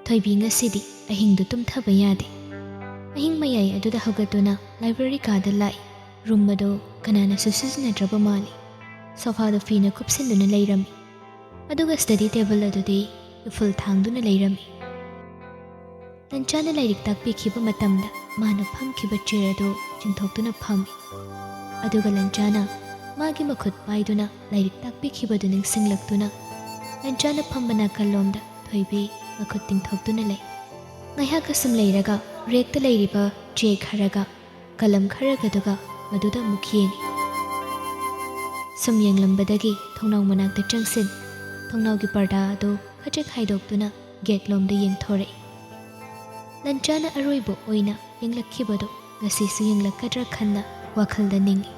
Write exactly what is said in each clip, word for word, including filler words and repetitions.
ꯊꯣꯏꯕꯤ ꯉꯁꯤꯗꯤ ꯑꯍꯤꯡꯗꯨ ꯇꯨꯝꯊꯕ ꯌꯥꯗꯦ꯫ ꯑꯍꯤꯡ ꯃꯌꯥꯏ ꯑꯗꯨꯗ ꯍꯧꯒꯠꯇꯨꯅ ꯂꯥꯏꯕ꯭ꯔꯦꯔꯤ ꯀꯥꯗ ꯂꯥꯛꯏ꯫ ꯔꯨꯝ ꯑꯗꯨ ꯀꯅꯥꯅꯁꯨ ꯁꯤꯖꯤꯟꯅꯗ꯭ꯔꯕ ꯃꯥꯜꯂꯤ꯫ ꯁꯣꯐꯥꯗ ꯐꯤꯅ ꯀꯨꯞꯁꯤꯟꯗꯨꯅ ꯂꯩꯔꯝꯃꯤ꯫ ꯑꯗꯨꯒ ꯁ꯭ꯇꯗꯤ ꯇꯦꯕꯜ ꯑꯗꯨꯗꯤ ꯏꯐꯨꯜ ꯊꯥꯡꯗꯨꯅ ꯂꯩꯔꯝꯃꯤ꯫ ꯂꯟꯆꯥꯅ ꯂꯥꯏꯔꯤꯛ ꯇꯥꯛꯄꯤꯈꯤꯕ ꯃꯇꯝꯗ ꯃꯥꯅ ꯐꯝꯈꯤꯕ ꯆꯤꯌꯔ ꯑꯗꯨ ꯆꯤꯡꯊꯣꯛꯇꯨꯅ ꯐꯝꯃꯤ꯫ ꯑꯗꯨꯒ ꯂꯟꯆꯥꯅ ꯃꯥꯒꯤ ꯃꯈꯨꯠ ꯄꯥꯏꯗꯨꯅ ꯂꯥꯏꯔꯤꯛ ꯇꯥꯛꯄꯤꯈꯤꯕꯗꯨ ꯅꯤꯡꯁꯤꯡꯂꯛꯇꯨꯅ ꯂꯟꯆꯥꯅ ꯐꯝꯕ ꯅꯥꯀꯜꯂꯣꯝꯗ ꯊꯣꯏꯕꯤ ꯃꯈꯨꯠ ꯇꯤꯡꯊꯣꯛꯇꯨꯅ ꯂꯩ꯫ ꯉꯥꯏꯍꯥꯛ ꯑꯁꯨꯝ ꯂꯩꯔꯒ ꯔꯦꯛꯇ ꯂꯩꯔꯤꯕ ꯆꯦ ꯈꯔꯒ ꯀꯂꯝ ꯈꯔꯒꯗꯨꯒ ꯃꯗꯨꯗ ꯑꯃꯨꯛ ꯌꯦꯡꯉꯤ꯫ ꯁꯨꯝ ꯌꯦꯡꯂꯝꯕꯗꯒꯤ ꯊꯣꯡꯅꯥꯎ ꯃꯅꯥꯛꯇ ꯆꯪꯁꯤꯟ ꯊꯣꯡꯅꯥꯎꯒꯤ ꯄꯔꯗꯥ ꯑꯗꯨ ꯈꯖꯤꯛ ꯍꯥꯏꯗꯣꯛꯇꯨꯅ ꯒꯦꯠꯂꯣꯝꯗ ꯌꯦꯡꯊꯣꯔꯛꯏ꯫ ꯂꯟꯆꯥꯅ ꯑꯔꯣꯏꯕ ꯑꯣꯏꯅ ꯌꯦꯡꯂꯛꯈꯤꯕꯗꯨ ꯉꯁꯤꯁꯨ ꯌꯦꯡꯂꯛꯀꯗ꯭ꯔꯥ ꯈꯟꯅ ꯋꯥꯈꯜꯗ ꯅꯤꯡꯏ꯫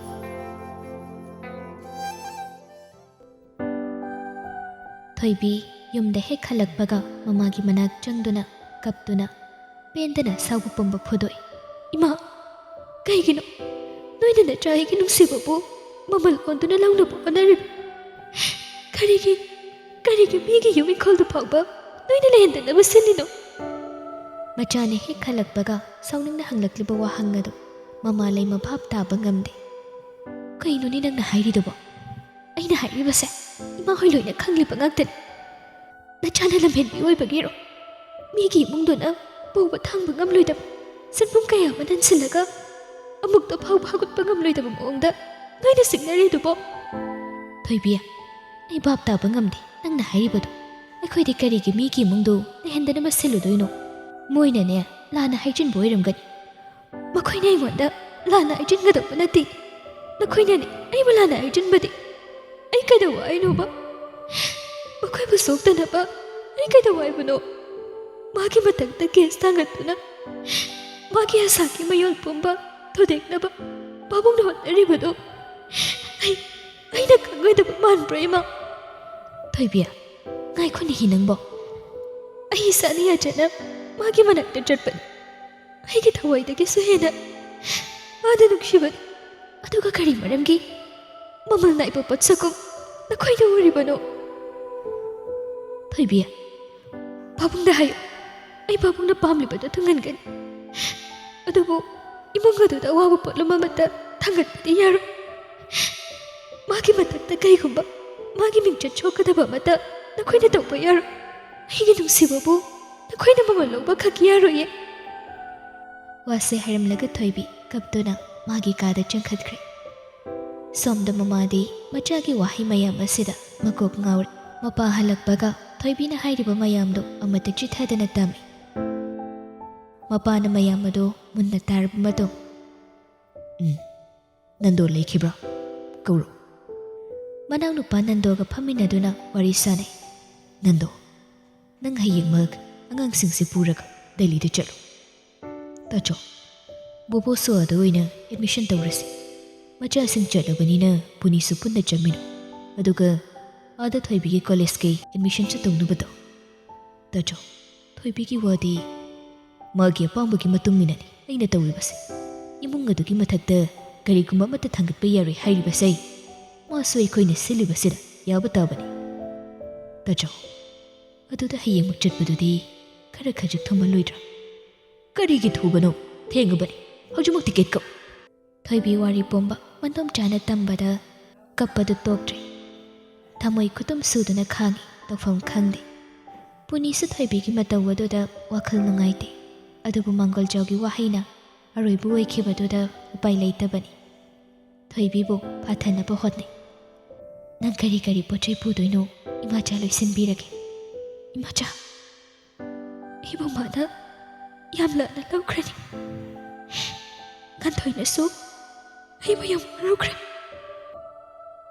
ꯊꯣꯏꯕꯤ ꯌꯨꯝꯗ ꯍꯦꯛ ꯍꯜꯂꯛꯄꯒ ꯃꯃꯥꯒꯤ ꯃꯅꯥꯛ ꯆꯪꯗꯨꯅ ꯀꯞꯇꯨꯅ ꯄꯦꯟꯗꯅ ꯁꯥꯎꯕ ꯄꯨꯝꯕ ꯐꯨꯗꯣꯛꯏ꯫ "ꯏꯃꯥ, ꯀꯩꯒꯤꯅꯣ ꯅꯣꯏꯅ ꯅꯆꯥ ꯑꯩꯒꯤ ꯅꯨꯡꯁꯤꯕꯕꯨ ꯃꯃꯜ ꯑꯣꯟꯗꯨꯅ ꯂꯧꯅꯕ ꯍꯣꯠꯅꯔꯤꯕ? ꯀꯔꯤꯒꯤ, ꯀꯔꯤꯒꯤ ꯃꯤꯒꯤ ꯌꯨꯝ ꯏꯪꯈꯣꯜꯗꯨ ꯐꯥꯎꯕ ꯅꯣꯏꯅ ꯂꯩꯍꯟꯗꯅꯕ ꯁꯤꯜꯂꯤꯅꯣ?" ꯃꯆꯥꯅ ꯍꯦꯛ ꯍꯜꯂꯛꯄꯒ ꯁꯥꯎꯅꯤꯡꯅ ꯍꯪꯂꯛꯂꯤꯕ ꯋꯥꯍꯪ ꯑꯗꯨ ꯃꯃꯥ ꯂꯩꯃ ꯚꯥꯞ ꯇꯥꯕ ꯉꯝꯗꯦ꯫ "ꯀꯩꯅꯣꯅꯦ ꯅꯪꯅ ꯍꯥꯏꯔꯤꯗꯨꯕꯣ? ꯑꯩꯅ ꯍꯥꯏꯔꯤꯕꯁꯦ ꯏꯃꯥ ꯍꯣꯏ ꯂꯣꯏꯅ ꯈꯪꯂꯤꯕ ꯉꯥꯛꯇꯅꯤ꯫ ꯅꯆꯥꯅ ꯂꯝꯍꯦꯟꯕꯤ ꯑꯣꯏꯕꯒꯤꯔꯣ? ꯃꯤꯒꯤ ꯏꯃꯨꯡꯗꯨꯅ ꯄꯨꯕ ꯊꯥꯡꯕ ꯉꯝꯂꯣꯏꯗꯕ ꯁꯦꯟꯐꯝ ꯀꯌꯥ ꯑꯃ ꯅꯟꯁꯤꯜꯂꯒ ꯑꯃꯨꯛꯇ ꯐꯥꯎꯕ ꯍꯧꯒꯠꯄ ꯉꯝꯂꯣꯏꯗꯕ ꯃꯑꯣꯡꯗ ꯅꯣꯏꯅ ꯆꯤꯡꯅꯔꯤꯗꯨꯕꯣ?" "ꯊꯣꯏꯕꯤ, ꯑꯩ ꯚꯥꯞ ꯇꯥꯕ ꯉꯝꯗꯦ ꯅꯪꯅ ꯍꯥꯏꯔꯤꯕꯗꯣ꯫ ꯑꯩꯈꯣꯏꯗꯤ ꯀꯔꯤꯒꯤ ꯃꯤꯒꯤ ꯏꯃꯨꯡꯗꯨ ꯂꯩꯍꯟꯗꯅꯕ ꯁꯤꯜꯂꯨꯗꯣꯏꯅꯣ? ꯃꯣꯏꯅꯅꯦ ꯂꯥꯟꯅ ꯍꯥꯏꯖꯤꯟꯕ ꯑꯣꯏꯔꯝꯒꯅꯤ꯫ ꯃꯈꯣꯏꯅ ꯑꯩꯉꯣꯟꯗ ꯂꯥꯟꯅ ꯍꯥꯏꯖꯤꯟꯒꯗꯧꯕ ꯅꯠꯇꯦ꯫ ꯅꯈꯣꯏꯅꯅꯤ ꯑꯩꯕꯨ ꯂꯥꯟꯅ ꯍꯥꯏꯖꯤꯟꯕꯗꯤ꯫ ꯑꯩ ꯀꯩꯗꯧꯕ ꯍꯥꯏꯅꯣꯕ? ꯃꯈꯣꯏꯕꯨ ꯁꯣꯛꯇꯅꯕ ꯑꯩ ꯀꯩꯗꯧꯕ ꯍꯥꯏꯕꯅꯣ? ꯃꯥꯒꯤ ꯃꯊꯛꯇ ꯀꯦꯁ ꯊꯥꯡꯒꯠꯇꯨꯅ ꯃꯥꯒꯤ ꯑꯁꯥꯒꯤ ꯃꯌꯣꯜ ꯄꯨꯝꯕ ꯊꯨꯗꯦꯛꯅꯕ ꯄꯥꯕꯨꯡꯅ ꯍꯣꯠꯅꯔꯤꯕꯗꯣ ꯑꯩ, ꯑꯩꯅ ꯈꯪꯉꯣꯏꯗꯕ ꯃꯥꯟꯕ꯭ꯔꯣ, ꯏꯃꯥ?" "ꯊꯣꯏꯕꯤ, ꯉꯥꯏꯈꯣꯅꯦꯍꯦ ꯅꯪꯕꯣ꯫ ꯑꯩ ꯏꯁꯥꯅ ꯌꯥꯖꯅ ꯃꯥꯒꯤ ꯃꯅꯥꯛꯇ ꯆꯠꯄꯅꯤ꯫ ꯑꯩꯒꯤ ꯊꯋꯥꯏꯗꯒꯤꯁꯨ ꯍꯦꯟꯅ ꯃꯥꯗ ꯅꯨꯡꯁꯤꯕꯅꯤ꯫ ꯑꯗꯨꯒ ꯀꯔꯤ ꯃꯔꯝꯒꯤ ꯃꯃꯜ ꯅꯥꯏꯕ ꯄꯣꯠꯁꯛꯀꯨꯝ ꯅꯈꯣꯏꯅ ꯎꯔꯤꯕꯅꯣ?" "ꯊꯣꯏꯕꯤ, ꯄꯥꯕꯨꯡꯗ ꯍꯥꯏꯌꯨ, ꯑꯩ ꯄꯥꯕꯨꯡꯅ ꯄꯥꯝꯂꯤꯕꯗꯨ ꯊꯨꯡꯍꯟꯒꯅꯤ꯫ ꯑꯗꯨꯕꯨ ꯏꯃꯨꯡ ꯑꯗꯨꯗ ꯑꯋꯥꯕ ꯄꯣꯠꯂꯨꯝ ꯑꯃꯠꯇ ꯊꯥꯡꯒꯠꯄꯗꯤ ꯌꯥꯔꯣꯏ꯫ ꯃꯥꯒꯤ ꯃꯊꯛꯇ ꯀꯩꯒꯨꯝꯕ ꯃꯥꯒꯤ ꯃꯤꯡꯆꯠ ꯁꯣꯛꯀꯗꯕ ꯑꯃꯠꯇ ꯅꯈꯣꯏꯅ ꯇꯧꯕ ꯌꯥꯔꯣꯏ꯫ ꯑꯩꯒꯤ ꯅꯨꯡꯁꯤꯕꯕꯨ ꯅꯈꯣꯏꯅ ꯃꯃꯜ ꯂꯧꯕ ꯈꯛ ꯌꯥꯔꯣꯏꯌꯦ꯫ ꯋꯥꯁꯦ ꯍꯥꯏꯔꯝꯂꯒ ꯊꯣꯏꯕꯤ ꯀꯞꯇꯨꯅ ꯃꯥꯒꯤ ꯀꯥꯗ ꯆꯪꯈꯠꯈ꯭ꯔꯦ꯫ ꯁꯣꯝꯗ ꯃꯃꯥꯗꯤ ꯃꯆꯥꯒꯤ ꯋꯥꯍꯩ ꯃꯌꯥꯝ ꯑꯁꯤꯗ ꯃꯀꯣꯛ ꯉꯥꯎꯔꯦ꯫ ꯃꯄꯥ ꯍꯜꯂꯛꯄꯒ ꯊꯣꯏꯕꯤꯅ ꯍꯥꯏꯔꯤꯕ ꯃꯌꯥꯝꯗꯣ ꯑꯃꯠꯇ ꯆꯤꯊꯗꯅ ꯇꯝꯃꯤ꯫ ꯃꯄꯥꯅ ꯃꯌꯥꯝ ꯑꯗꯨ ꯃꯨꯟꯅ ꯇꯥꯔꯕ ꯃꯇꯨꯡ, "ꯎꯝ, ꯅꯟꯗꯣ ꯂꯩꯈꯤꯕ꯭ꯔꯣ? ꯀꯧꯔꯣ꯫" ꯃꯅꯥꯎꯅꯨꯄꯥ ꯅꯟꯗꯣꯒ ꯐꯝꯃꯤꯟꯅꯗꯨꯅ ꯋꯥꯔꯤ ꯁꯥꯅꯩ꯫ "ꯅꯟꯗꯣ, ꯅꯪ ꯍꯌꯦꯡꯃꯛ ꯑꯉꯥꯡꯁꯤꯡꯁꯦ ꯄꯨꯔꯒ ꯗꯦꯜꯂꯤꯗ ꯆꯠꯂꯨ꯫" "ꯇꯥꯆꯧ, ꯕꯣꯕꯣꯁꯨ ꯑꯥꯗ ꯑꯣꯏꯅ ꯑꯦꯗꯃꯤꯁꯟ ꯇꯧꯔꯁꯤ꯫ ꯃꯆꯥꯁꯤꯡ ꯆꯠꯂꯕꯅꯤꯅ ꯄꯨꯅꯤꯁꯨ ꯄꯨꯟꯅ ꯆꯠꯃꯤꯟꯅꯧ꯫ ꯑꯗꯨꯒ ꯑꯥꯗ ꯊꯣꯏꯕꯤꯒꯤ ꯀꯣꯂꯦꯖꯀꯤ ꯑꯦꯗꯃꯤꯁꯟꯁꯨ ꯇꯧꯅꯕ ꯇꯧ꯫" "ꯇꯥꯆꯧ, ꯊꯣꯏꯕꯤꯒꯤ ꯋꯥꯗꯤ ꯃꯥꯒꯤ ꯑꯄꯥꯝꯕꯒꯤ ꯃꯇꯨꯡ ꯏꯟꯅꯅꯤ ꯑꯩꯅ ꯇꯧꯔꯤꯕꯁꯦ꯫ ꯏꯃꯨꯡ ꯑꯗꯨꯒꯤ ꯃꯊꯛꯇ ꯀꯔꯤꯒꯨꯝꯕ ꯑꯃꯠꯇ ꯊꯥꯡꯒꯠꯄ ꯌꯥꯔꯣꯏ ꯍꯥꯏꯔꯤꯕꯁꯦ ꯃꯥꯁꯨ ꯑꯩꯈꯣꯏꯅ ꯁꯤꯜꯂꯤꯕꯁꯤꯗ ꯌꯥꯕ ꯇꯥꯕꯅꯤ꯫" "ꯇꯥꯆꯧ, ꯑꯗꯨꯗ ꯍꯌꯦꯡꯃꯛ ꯆꯠꯄꯗꯨꯗꯤ ꯈꯔ ꯈꯖꯤꯛ ꯊꯨꯝꯃꯜꯂꯣꯏꯗ꯭ꯔꯥ?" "ꯀꯔꯤꯒꯤ ꯊꯨꯕꯅꯣ? ꯊꯦꯡꯉꯕꯅꯤ꯫ ꯍꯧꯖꯤꯛꯃꯛ ꯇꯤꯀꯦꯠ ꯀꯛꯎ꯫" ꯊꯣꯏꯕꯤ ꯋꯥꯔꯤ ꯄꯨꯝꯕ ꯃꯇꯝ ꯆꯥꯅ ꯇꯝꯕꯗ ꯀꯞꯄꯗꯨ ꯇꯣꯛꯇ꯭ꯔꯦ꯫ ꯊꯃꯣꯏ ꯈꯨꯇꯨꯝ ꯁꯨꯗꯨꯅ ꯈꯥꯡꯉꯤ, ꯇꯧꯐꯝ ꯈꯪꯗꯦ꯫ ꯄꯨꯅꯤꯁꯨ ꯊꯣꯏꯕꯤꯒꯤ ꯃꯇꯧ ꯑꯗꯨꯗ ꯋꯥꯈꯜ ꯅꯨꯡꯉꯥꯏꯇꯦ꯫ ꯑꯗꯨꯕꯨ ꯃꯥꯡꯒꯣꯜꯖꯥꯎꯒꯤ ꯋꯥꯍꯩꯅ ꯑꯔꯣꯏꯕ ꯑꯣꯏꯈꯤꯕꯗꯨꯗ ꯎꯄꯥꯏ ꯂꯩꯇꯕꯅꯤ꯫ ꯊꯣꯏꯕꯤꯕꯨ ꯐꯥꯊꯅꯕ ꯍꯣꯠꯅꯩ꯫ "ꯅꯪ ꯀꯔꯤ ꯀꯔꯤ ꯄꯣꯠ ꯆꯩ ꯄꯨꯗꯣꯏꯅꯣ ꯏꯃꯥꯆꯥ ꯂꯣꯏꯁꯤꯟꯕꯤꯔꯒꯦ꯫" "ꯏꯃꯥꯆꯥ, ꯑꯩꯕꯨ ꯃꯥꯅ ꯌꯥꯝ ꯂꯥꯟꯅ ꯂꯧꯈ꯭ꯔꯅꯤ꯫ ꯉꯥꯟꯊꯣꯏꯅꯁꯨ ꯑꯩꯕꯨ ꯌꯥꯝ ꯋꯥꯔꯧꯈ꯭ꯔꯦ꯫"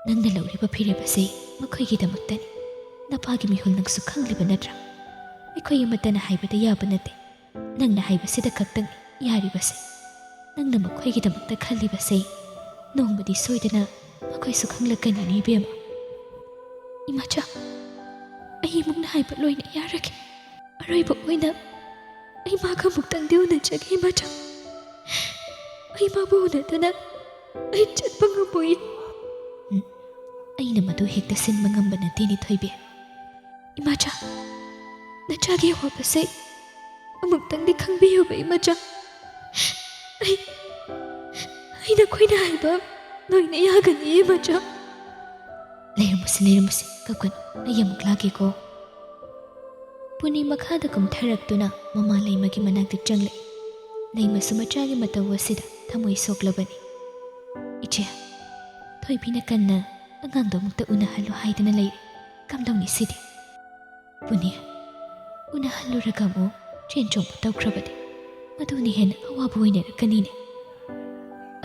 "ꯅꯪꯅ ꯂꯧꯔꯤꯕ ꯐꯤꯔꯦꯞ ꯑꯁꯤ ꯃꯈꯣꯏꯒꯤꯗꯃꯛꯇꯅꯤ꯫ ꯅꯄꯥꯒꯤ ꯃꯤꯍꯨꯜ ꯅꯪꯁꯨ ꯈꯪꯂꯤꯕ ꯅꯠꯇ꯭ꯔꯥ? ꯑꯩꯈꯣꯏ ꯑꯃꯠꯇꯅ ꯍꯥꯏꯕꯗ ꯌꯥꯕ ꯅꯠꯇꯦ꯫ ꯅꯪꯅ ꯍꯥꯏꯕꯁꯤꯗ ꯈꯛꯇꯪ ꯌꯥꯔꯤꯕꯁꯦ꯫ ꯅꯪꯅ ꯃꯈꯣꯏꯒꯤꯗꯃꯛꯇ ꯈꯜꯂꯤꯕꯁꯦ ꯅꯣꯡꯃꯗꯤ ꯁꯣꯏꯗꯅ ꯃꯈꯣꯏꯁꯨ ꯈꯪꯂꯛꯀꯅꯤꯅꯦ ꯏꯕꯦꯝꯃ꯫" "ꯏꯃꯥꯆꯥ, ꯑꯩ ꯏꯃꯨꯡꯅ ꯍꯥꯏꯕ ꯂꯣꯏꯅ ꯌꯥꯔꯒꯦ꯫ ꯑꯔꯣꯏꯕ ꯑꯣꯏꯅ ꯑꯩ ꯃꯥꯒ ꯑꯃꯨꯛꯇꯪꯗꯤ ꯎꯅꯖꯒꯦ ꯏꯃꯥꯆꯥ꯫ ꯑꯩ ꯃꯥꯕꯨ ꯎꯅꯗꯅ ꯑꯩ ꯆꯠꯄ ꯉꯝꯃꯣꯏ꯫" "ꯎꯝ, ꯑꯩꯅ ꯃꯗꯨ ꯍꯦꯛꯇ ꯁꯤꯟꯕ ꯉꯝꯕ ꯅꯠꯇꯦꯅꯦ ꯊꯣꯏꯕꯤ꯫" "ꯏꯃꯥꯆꯥ, ꯅꯆꯥꯒꯤ ꯑꯋꯥꯕꯁꯦ ꯑꯃꯨꯛꯇꯪꯗꯤ ꯈꯪꯕꯤꯌꯨꯕ, ꯏꯃꯥꯆꯥ꯫ ꯑꯩ ꯑꯩ ꯅꯈꯣꯏꯅ ꯍꯥꯏꯕ ꯂꯣꯏꯅ ꯌꯥꯒꯅꯤ, ꯏꯃꯥꯆꯥ꯫ ꯂꯩꯔꯝꯃꯨꯁꯤ, ꯂꯩꯔꯝꯃꯨꯁꯤ, ꯀꯞꯀꯅꯨ꯫ ꯑꯩ ꯑꯃꯨꯛ ꯂꯥꯛꯀꯦꯀꯣ꯫ ꯄꯨꯅꯤ ꯃꯈꯥꯗ ꯀꯨꯝꯊꯔꯛꯇꯨꯅ ꯃꯃꯥ ꯂꯩꯃꯒꯤ ꯃꯅꯥꯛꯇ ꯆꯪꯂꯛꯏ꯫ ꯂꯩꯃꯁꯨ ꯃꯆꯥꯒꯤ ꯃꯇꯧ ꯑꯁꯤꯗ ꯊꯃꯣꯏ ꯁꯣꯛꯂꯕꯅꯤ꯫ "ꯏꯆꯦ, ꯊꯣꯏꯕꯤꯅ ꯀꯟꯅ ꯑꯉꯥꯡꯗꯣ ꯑꯃꯨꯛꯇ ꯎꯅꯍꯜꯂꯨ ꯍꯥꯏꯗꯅ ꯂꯩꯔꯦ꯫ ꯀꯝꯗꯧꯅꯤ ꯁꯤꯗꯤ?" "ꯄꯨꯅꯤ, ꯎꯅꯍꯜꯂꯨꯔꯒ ꯑꯃꯨꯛ ꯆꯦꯟ ꯆꯣꯡꯕ ꯇꯧꯈ꯭ꯔꯕꯗꯤ ꯃꯗꯨꯅ ꯍꯦꯟꯅ ꯑꯋꯥꯕ ꯑꯣꯏꯅꯔꯛꯀꯅꯤꯅꯦ꯫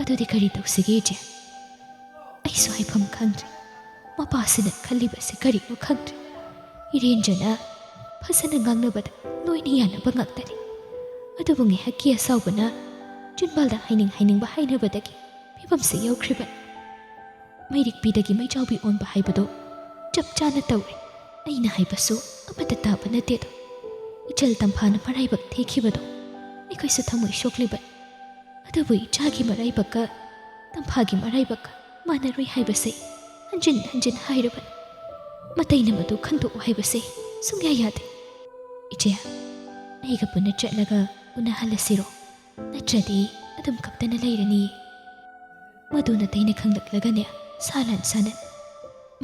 ꯑꯗꯨꯗꯤ ꯀꯔꯤ ꯇꯧꯁꯤꯒꯦ, ꯏꯆꯦ? ꯑꯩꯁꯨ ꯍꯥꯏꯐꯝ ꯈꯪꯗ꯭ꯔꯦ꯫ ꯃꯄꯥꯁꯤꯅ ꯈꯜꯂꯤꯕꯁꯤ ꯀꯔꯤꯅꯣ ꯈꯪꯗ꯭ꯔꯦ꯫ ꯏꯔꯦꯟꯖꯅ ꯐꯖꯅ ꯉꯥꯡꯅꯕꯗ ꯂꯣꯏꯅ ꯌꯥꯅꯕ ꯉꯥꯛꯇꯅꯤ꯫ ꯑꯗꯨꯕꯨ ꯉꯥꯏꯍꯥꯛꯀꯤ ꯑꯁꯥꯎꯕꯅ ꯆꯤꯟꯕꯥꯜꯗ ꯍꯥꯏꯅꯤꯡ ꯍꯥꯏꯅꯤꯡꯕ ꯍꯥꯏꯅꯕꯗꯒꯤ ꯐꯤꯕꯝꯁꯤ ꯌꯧꯈ꯭ꯔꯤꯕꯅꯤ꯫ ꯃꯩꯔꯤꯛꯄꯤꯗꯒꯤ ꯃꯩꯖꯥꯎꯕꯤ ꯑꯣꯟꯕ ꯍꯥꯏꯕꯗꯨ ꯆꯞ ꯆꯥꯅ ꯇꯧꯔꯦ꯫ ꯑꯩꯅ ꯍꯥꯏꯕꯁꯨ ꯑꯃꯠꯇ ꯇꯥꯕ ꯅꯠꯇꯦꯗꯣ꯫ ꯏꯆꯜ ꯇꯝꯐꯥꯅ ꯃꯔꯥꯏꯕꯛ ꯊꯤꯈꯤꯕꯗꯣ ꯑꯩꯈꯣꯏꯁꯨ ꯊꯃꯣꯏ ꯁꯣꯛꯂꯤꯕꯅꯤ꯫ ꯑꯗꯨꯕꯨ ꯏꯆꯥꯒꯤ ꯃꯔꯥꯏꯕꯛꯀ ꯇꯝꯐꯥꯒꯤ ꯃꯔꯥꯏꯕꯛꯀ ꯃꯥꯟꯅꯔꯣꯏ ꯍꯥꯏꯕꯁꯦ ꯍꯟꯖꯤꯟ ꯍꯟꯖꯤꯟ ꯍꯥꯏꯔꯕꯅꯤ꯫ ꯃꯇꯩꯅ ꯃꯗꯨ ꯈꯪꯗꯣꯛꯎ ꯍꯥꯏꯕꯁꯦ ꯁꯨꯡꯌꯥ ꯌꯥꯗꯦ꯫ ꯏꯆꯦ, ꯑꯩꯒ ꯄꯨꯟꯅ ꯆꯠꯂꯒ ꯎꯅꯍꯜꯂꯁꯤꯔꯣ? ꯅꯠꯇ꯭ꯔꯗꯤ ꯑꯗꯨꯝ ꯀꯞꯇꯅ ꯂꯩꯔꯅꯤ꯫" ꯃꯗꯨ ꯅꯇꯩꯅ ꯈꯪꯂꯛꯂꯒꯅꯦ, ꯁꯥ ꯂꯥꯟ ꯁꯥꯟꯅ꯫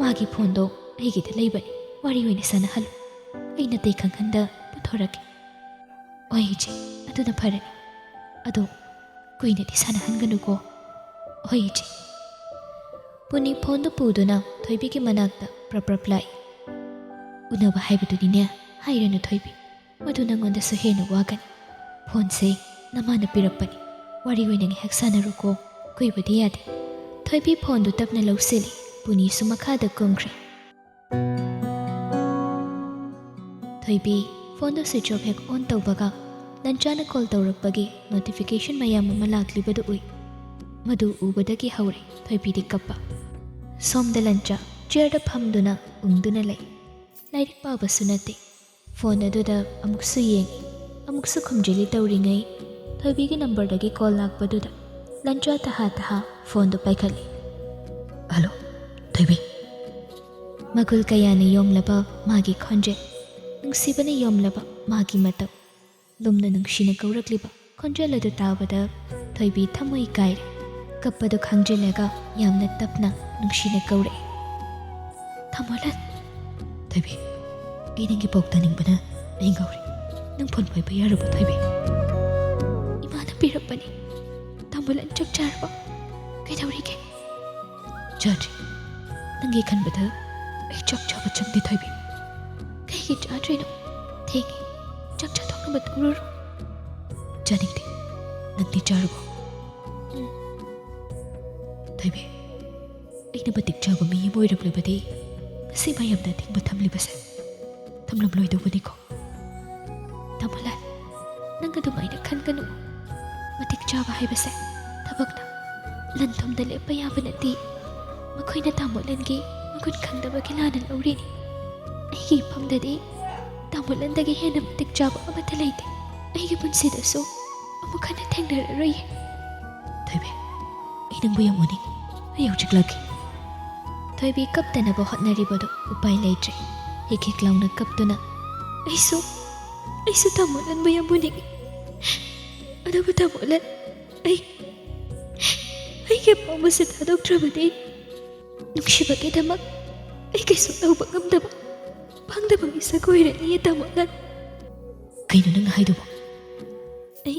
"ꯃꯥꯒꯤ ꯐꯣꯟꯗꯣ ꯑꯩꯒꯤꯗ ꯂꯩꯕꯅꯤ, ꯋꯥꯔꯤ ꯑꯣꯏꯅ ꯁꯥꯟꯅꯍꯜꯂꯨ꯫ ꯑꯩ ꯅꯇꯩ ꯈꯪꯍꯟꯗ ꯄꯨꯊꯣꯔꯛꯀꯦ꯫" "ꯍꯣꯏ ꯏꯆꯦ, ꯑꯗꯨꯅ ꯐꯔꯅꯤ꯫ ꯑꯗꯣ ꯀꯨꯏꯅꯗꯤ ꯁꯥꯟꯅꯍꯟꯒꯅꯨꯀꯣ꯫" "ꯍꯣꯏ ꯏꯆꯦ꯫" ꯄꯨꯅꯤ ꯐꯣꯟꯗꯨ ꯄꯨꯗꯨꯅ ꯊꯣꯏꯕꯤꯒꯤ ꯃꯅꯥꯛꯇ ꯄ꯭ꯔꯞ ꯄ꯭ꯔꯞ ꯂꯥꯛꯏ꯫ "ꯎꯅꯕ ꯍꯥꯏꯕꯗꯨꯅꯤꯅꯦ, ꯍꯥꯏꯔꯅꯨ ꯊꯣꯏꯕꯤ, ꯃꯗꯨ ꯅꯉꯣꯟꯗꯁꯨ ꯍꯦꯟꯅ ꯋꯥꯒꯅꯤ꯫ ꯐꯣꯟꯁꯦ ꯅꯃꯥꯅ ꯄꯤꯔꯛꯄꯅꯤ, ꯋꯥꯔꯤ ꯑꯣꯏꯅ ꯉꯥꯏꯍꯥꯛ ꯁꯥꯟꯅꯔꯨꯀꯣ, ꯀꯨꯏꯕꯗꯤ ꯌꯥꯗꯦ꯫" ꯊꯣꯏꯕꯤ ꯐꯣꯟꯗꯨ ꯇꯞꯅ ꯂꯧꯁꯤꯜꯂꯤ꯫ ꯄꯨꯅꯤꯁꯨ ꯃꯈꯥꯗ ꯀꯨꯝꯈ꯭ꯔꯦ꯫ ꯊꯣꯏꯕꯤ ꯐꯣꯟꯗꯨ switch off ꯍꯦꯛ on ꯇꯧꯕꯒ ꯂꯟꯆꯥꯅ call ꯇꯧꯔꯛꯄꯒꯤ notification ꯃꯌꯥꯝ ꯑꯃ ꯂꯥꯛꯂꯤꯕꯗꯨ ꯎꯏ꯫ ꯃꯗꯨ ꯎꯕꯗꯒꯤ ꯍꯧꯔꯦ ꯊꯣꯏꯕꯤꯗꯤ ꯀꯞꯄ꯫ ꯁꯣꯝꯗ ꯂꯟꯆꯥ chairꯗ ꯐꯝꯗꯨꯅ ꯎꯪꯗꯨꯅ ꯂꯩ꯫ ꯂꯥꯏꯔꯤꯛ ꯄꯥꯕꯁꯨ ꯅꯠꯇꯦ꯫ ꯐꯣꯟ ꯑꯗꯨꯗ ꯑꯃꯨꯛꯁꯨ ꯌꯦꯡꯏ, ꯑꯃꯨꯛꯁꯨ ꯈꯨꯝꯖꯤꯜꯂꯤ ꯇꯧꯔꯤꯉꯩ, ꯊꯣꯏꯕꯤꯒꯤ numberꯗꯒꯤ call ꯂꯥꯛꯄꯗꯨꯗ ꯂꯟꯆꯥ ꯇꯍꯥ ꯇꯍꯥ ꯐꯣꯟꯗꯨ ꯄꯥꯏꯈꯠꯂꯤ꯫ "ꯍꯜꯂꯣ, ꯊꯣꯏꯕꯤ꯫" ꯃꯒꯨꯜ ꯀꯌꯥꯅ ꯌꯣꯝꯂꯕ ꯃꯥꯒꯤ ꯈꯣꯟꯖꯦꯜ, ꯅꯨꯡꯁꯤꯕꯅ ꯌꯣꯝꯂꯕ ꯃꯥꯒꯤ ꯃꯇꯧ꯫ ꯂꯨꯝꯅ ꯅꯨꯡꯁꯤꯅ ꯀꯧꯔꯛꯂꯤꯕ ꯈꯣꯟꯖꯦꯜ ꯑꯗꯨ ꯇꯥꯕꯗ ꯊꯣꯏꯕꯤ ꯊꯃꯣꯏ ꯀꯥꯏꯔꯦ꯫ ꯀꯞꯄꯗꯨ ꯈꯥꯡꯖꯤꯜꯂꯒ ꯌꯥꯝꯅ ꯇꯞꯅ ꯅꯨꯡꯁꯤꯅ ꯀꯧꯔꯛꯏ, "ꯇꯥꯃꯣꯂꯥꯜ!" "ꯊꯣꯏꯕꯤ, ꯑꯩ ꯅꯪꯒꯤ ꯄꯥꯎ ꯇꯥꯅꯤꯡꯕꯅ ꯑꯩ ꯉꯥꯎꯔꯦ꯫ ꯅꯪ ꯐꯣꯟ ꯄꯥꯏꯕ ꯌꯥꯔꯕꯣ ꯊꯣꯏꯕꯤ?" "ꯏꯃꯥꯅ ꯄꯤꯔꯛꯄꯅꯤ꯫ ꯇꯥꯃꯣꯂꯥꯜ ꯆꯥꯛ ꯆꯥꯔꯕꯣ? ꯀꯩꯗꯧꯔꯤꯒꯦ?" "ꯆꯥꯗ꯭ꯔꯤ꯫ ꯅꯪꯒꯤ ꯈꯟꯕꯗ ꯑꯩ ꯆꯥꯛ ꯆꯥꯕ ꯆꯪꯗꯦ ꯊꯣꯏꯕꯤ꯫" "ꯀꯩꯒꯤ ꯆꯥꯗ꯭ꯔꯤꯅꯣ? ꯊꯦꯡꯉꯦ꯫ ꯆꯥꯛ ꯆꯥꯊꯣꯛꯅꯕ ꯇꯧꯔꯨꯔꯣ꯫" "ꯆꯥꯅꯤꯡꯗꯦ꯫ ꯅꯪꯗꯤ ꯆꯥꯔꯕꯣ?" "ꯎꯝ꯫" "ꯊꯣꯏꯕꯤ, ꯑꯩꯅ ꯃꯇꯤꯛ ꯆꯥꯕ ꯃꯤ ꯑꯃ ꯑꯣꯏꯔꯝꯂꯕꯗꯤ ꯉꯁꯤ ꯃꯌꯥꯝꯅ ꯑꯊꯤꯡꯕ ꯊꯝꯂꯤꯕꯁꯦ ꯊꯝꯂꯝꯂꯣꯏꯗꯧꯕꯅꯤꯀꯣ꯫" "ꯇꯥꯃꯣꯂꯥꯜ, ꯅꯪ ꯑꯗꯨꯃꯥꯏꯅ ꯈꯟꯒꯅꯨ꯫ ꯃꯇꯤꯛ ꯆꯥꯕ ꯍꯥꯏꯕꯁꯦ ꯊꯕꯛꯅ, ꯂꯟ ꯊꯨꯝꯗ ꯂꯦꯞꯄ ꯌꯥꯕ ꯅꯠꯇꯦ꯫ ꯃꯈꯣꯏꯅ ꯇꯥꯃꯣꯂꯥꯜꯒꯤ ꯃꯒꯨꯟ ꯈꯪꯗꯕꯒꯤ ꯂꯥꯟꯅ ꯂꯧꯔꯤꯅꯤ꯫ ꯑꯩꯒꯤ ꯏꯐꯝꯗꯗꯤ ꯇꯥꯃꯣꯂꯥꯜꯗꯒꯤ ꯍꯦꯟꯅ ꯃꯇꯤꯛ ꯆꯥꯕ ꯑꯃꯠꯇ ꯂꯩꯇꯦ꯫ ꯑꯩꯒꯤ ꯄꯨꯟꯁꯤꯗꯁꯨ ꯑꯃꯨꯛ ꯍꯟꯅ ꯊꯦꯡꯅꯔꯔꯣꯏꯌꯦ꯫" "ꯊꯣꯏꯕꯤ, ꯑꯩ ꯅꯪꯕꯨ ꯌꯥꯝ ꯎꯅꯤꯡꯉꯤ꯫ ꯑꯩ ꯍꯧꯖꯤꯛ ꯂꯥꯛꯀꯦ꯫" ꯊꯣꯏꯕꯤ ꯀꯞꯇꯅꯕ ꯍꯣꯠꯅꯔꯤꯕꯗꯨ ꯎꯄꯥꯏ ꯂꯩꯇ꯭ꯔꯦ꯫ ꯍꯤꯛ ꯍꯤꯛ ꯂꯥꯎꯅ ꯀꯞꯇꯨꯅ, "ꯑꯩꯁꯨ, ꯑꯩꯁꯨ ꯇꯥꯃꯣꯂꯥꯜꯕꯨ ꯌꯥꯝ ꯎꯅꯤꯡꯉꯤ꯫ ꯑꯗꯨꯕꯨ ꯇꯥꯃꯣꯂꯥꯜ, ꯑꯩ, ꯑꯩꯒꯤ ꯑꯄꯥꯝꯕꯁꯦ ꯊꯥꯗꯣꯛꯇ꯭ꯔꯕꯗꯤ ꯅꯨꯡꯁꯤꯕꯒꯤꯗꯃꯛ ꯑꯩ ꯀꯩꯁꯨ ꯇꯧꯕ ꯉꯝꯗꯕ ꯄꯥꯡꯗꯕ ꯃꯤꯁꯛ ꯑꯣꯏꯔꯅꯤꯌꯦ ꯇꯥꯃꯣꯂꯥꯜ꯫" "ꯀꯩꯅꯣ ꯅꯪꯅ ꯍꯥꯏꯗꯨꯕꯣ?" "ꯑꯩ,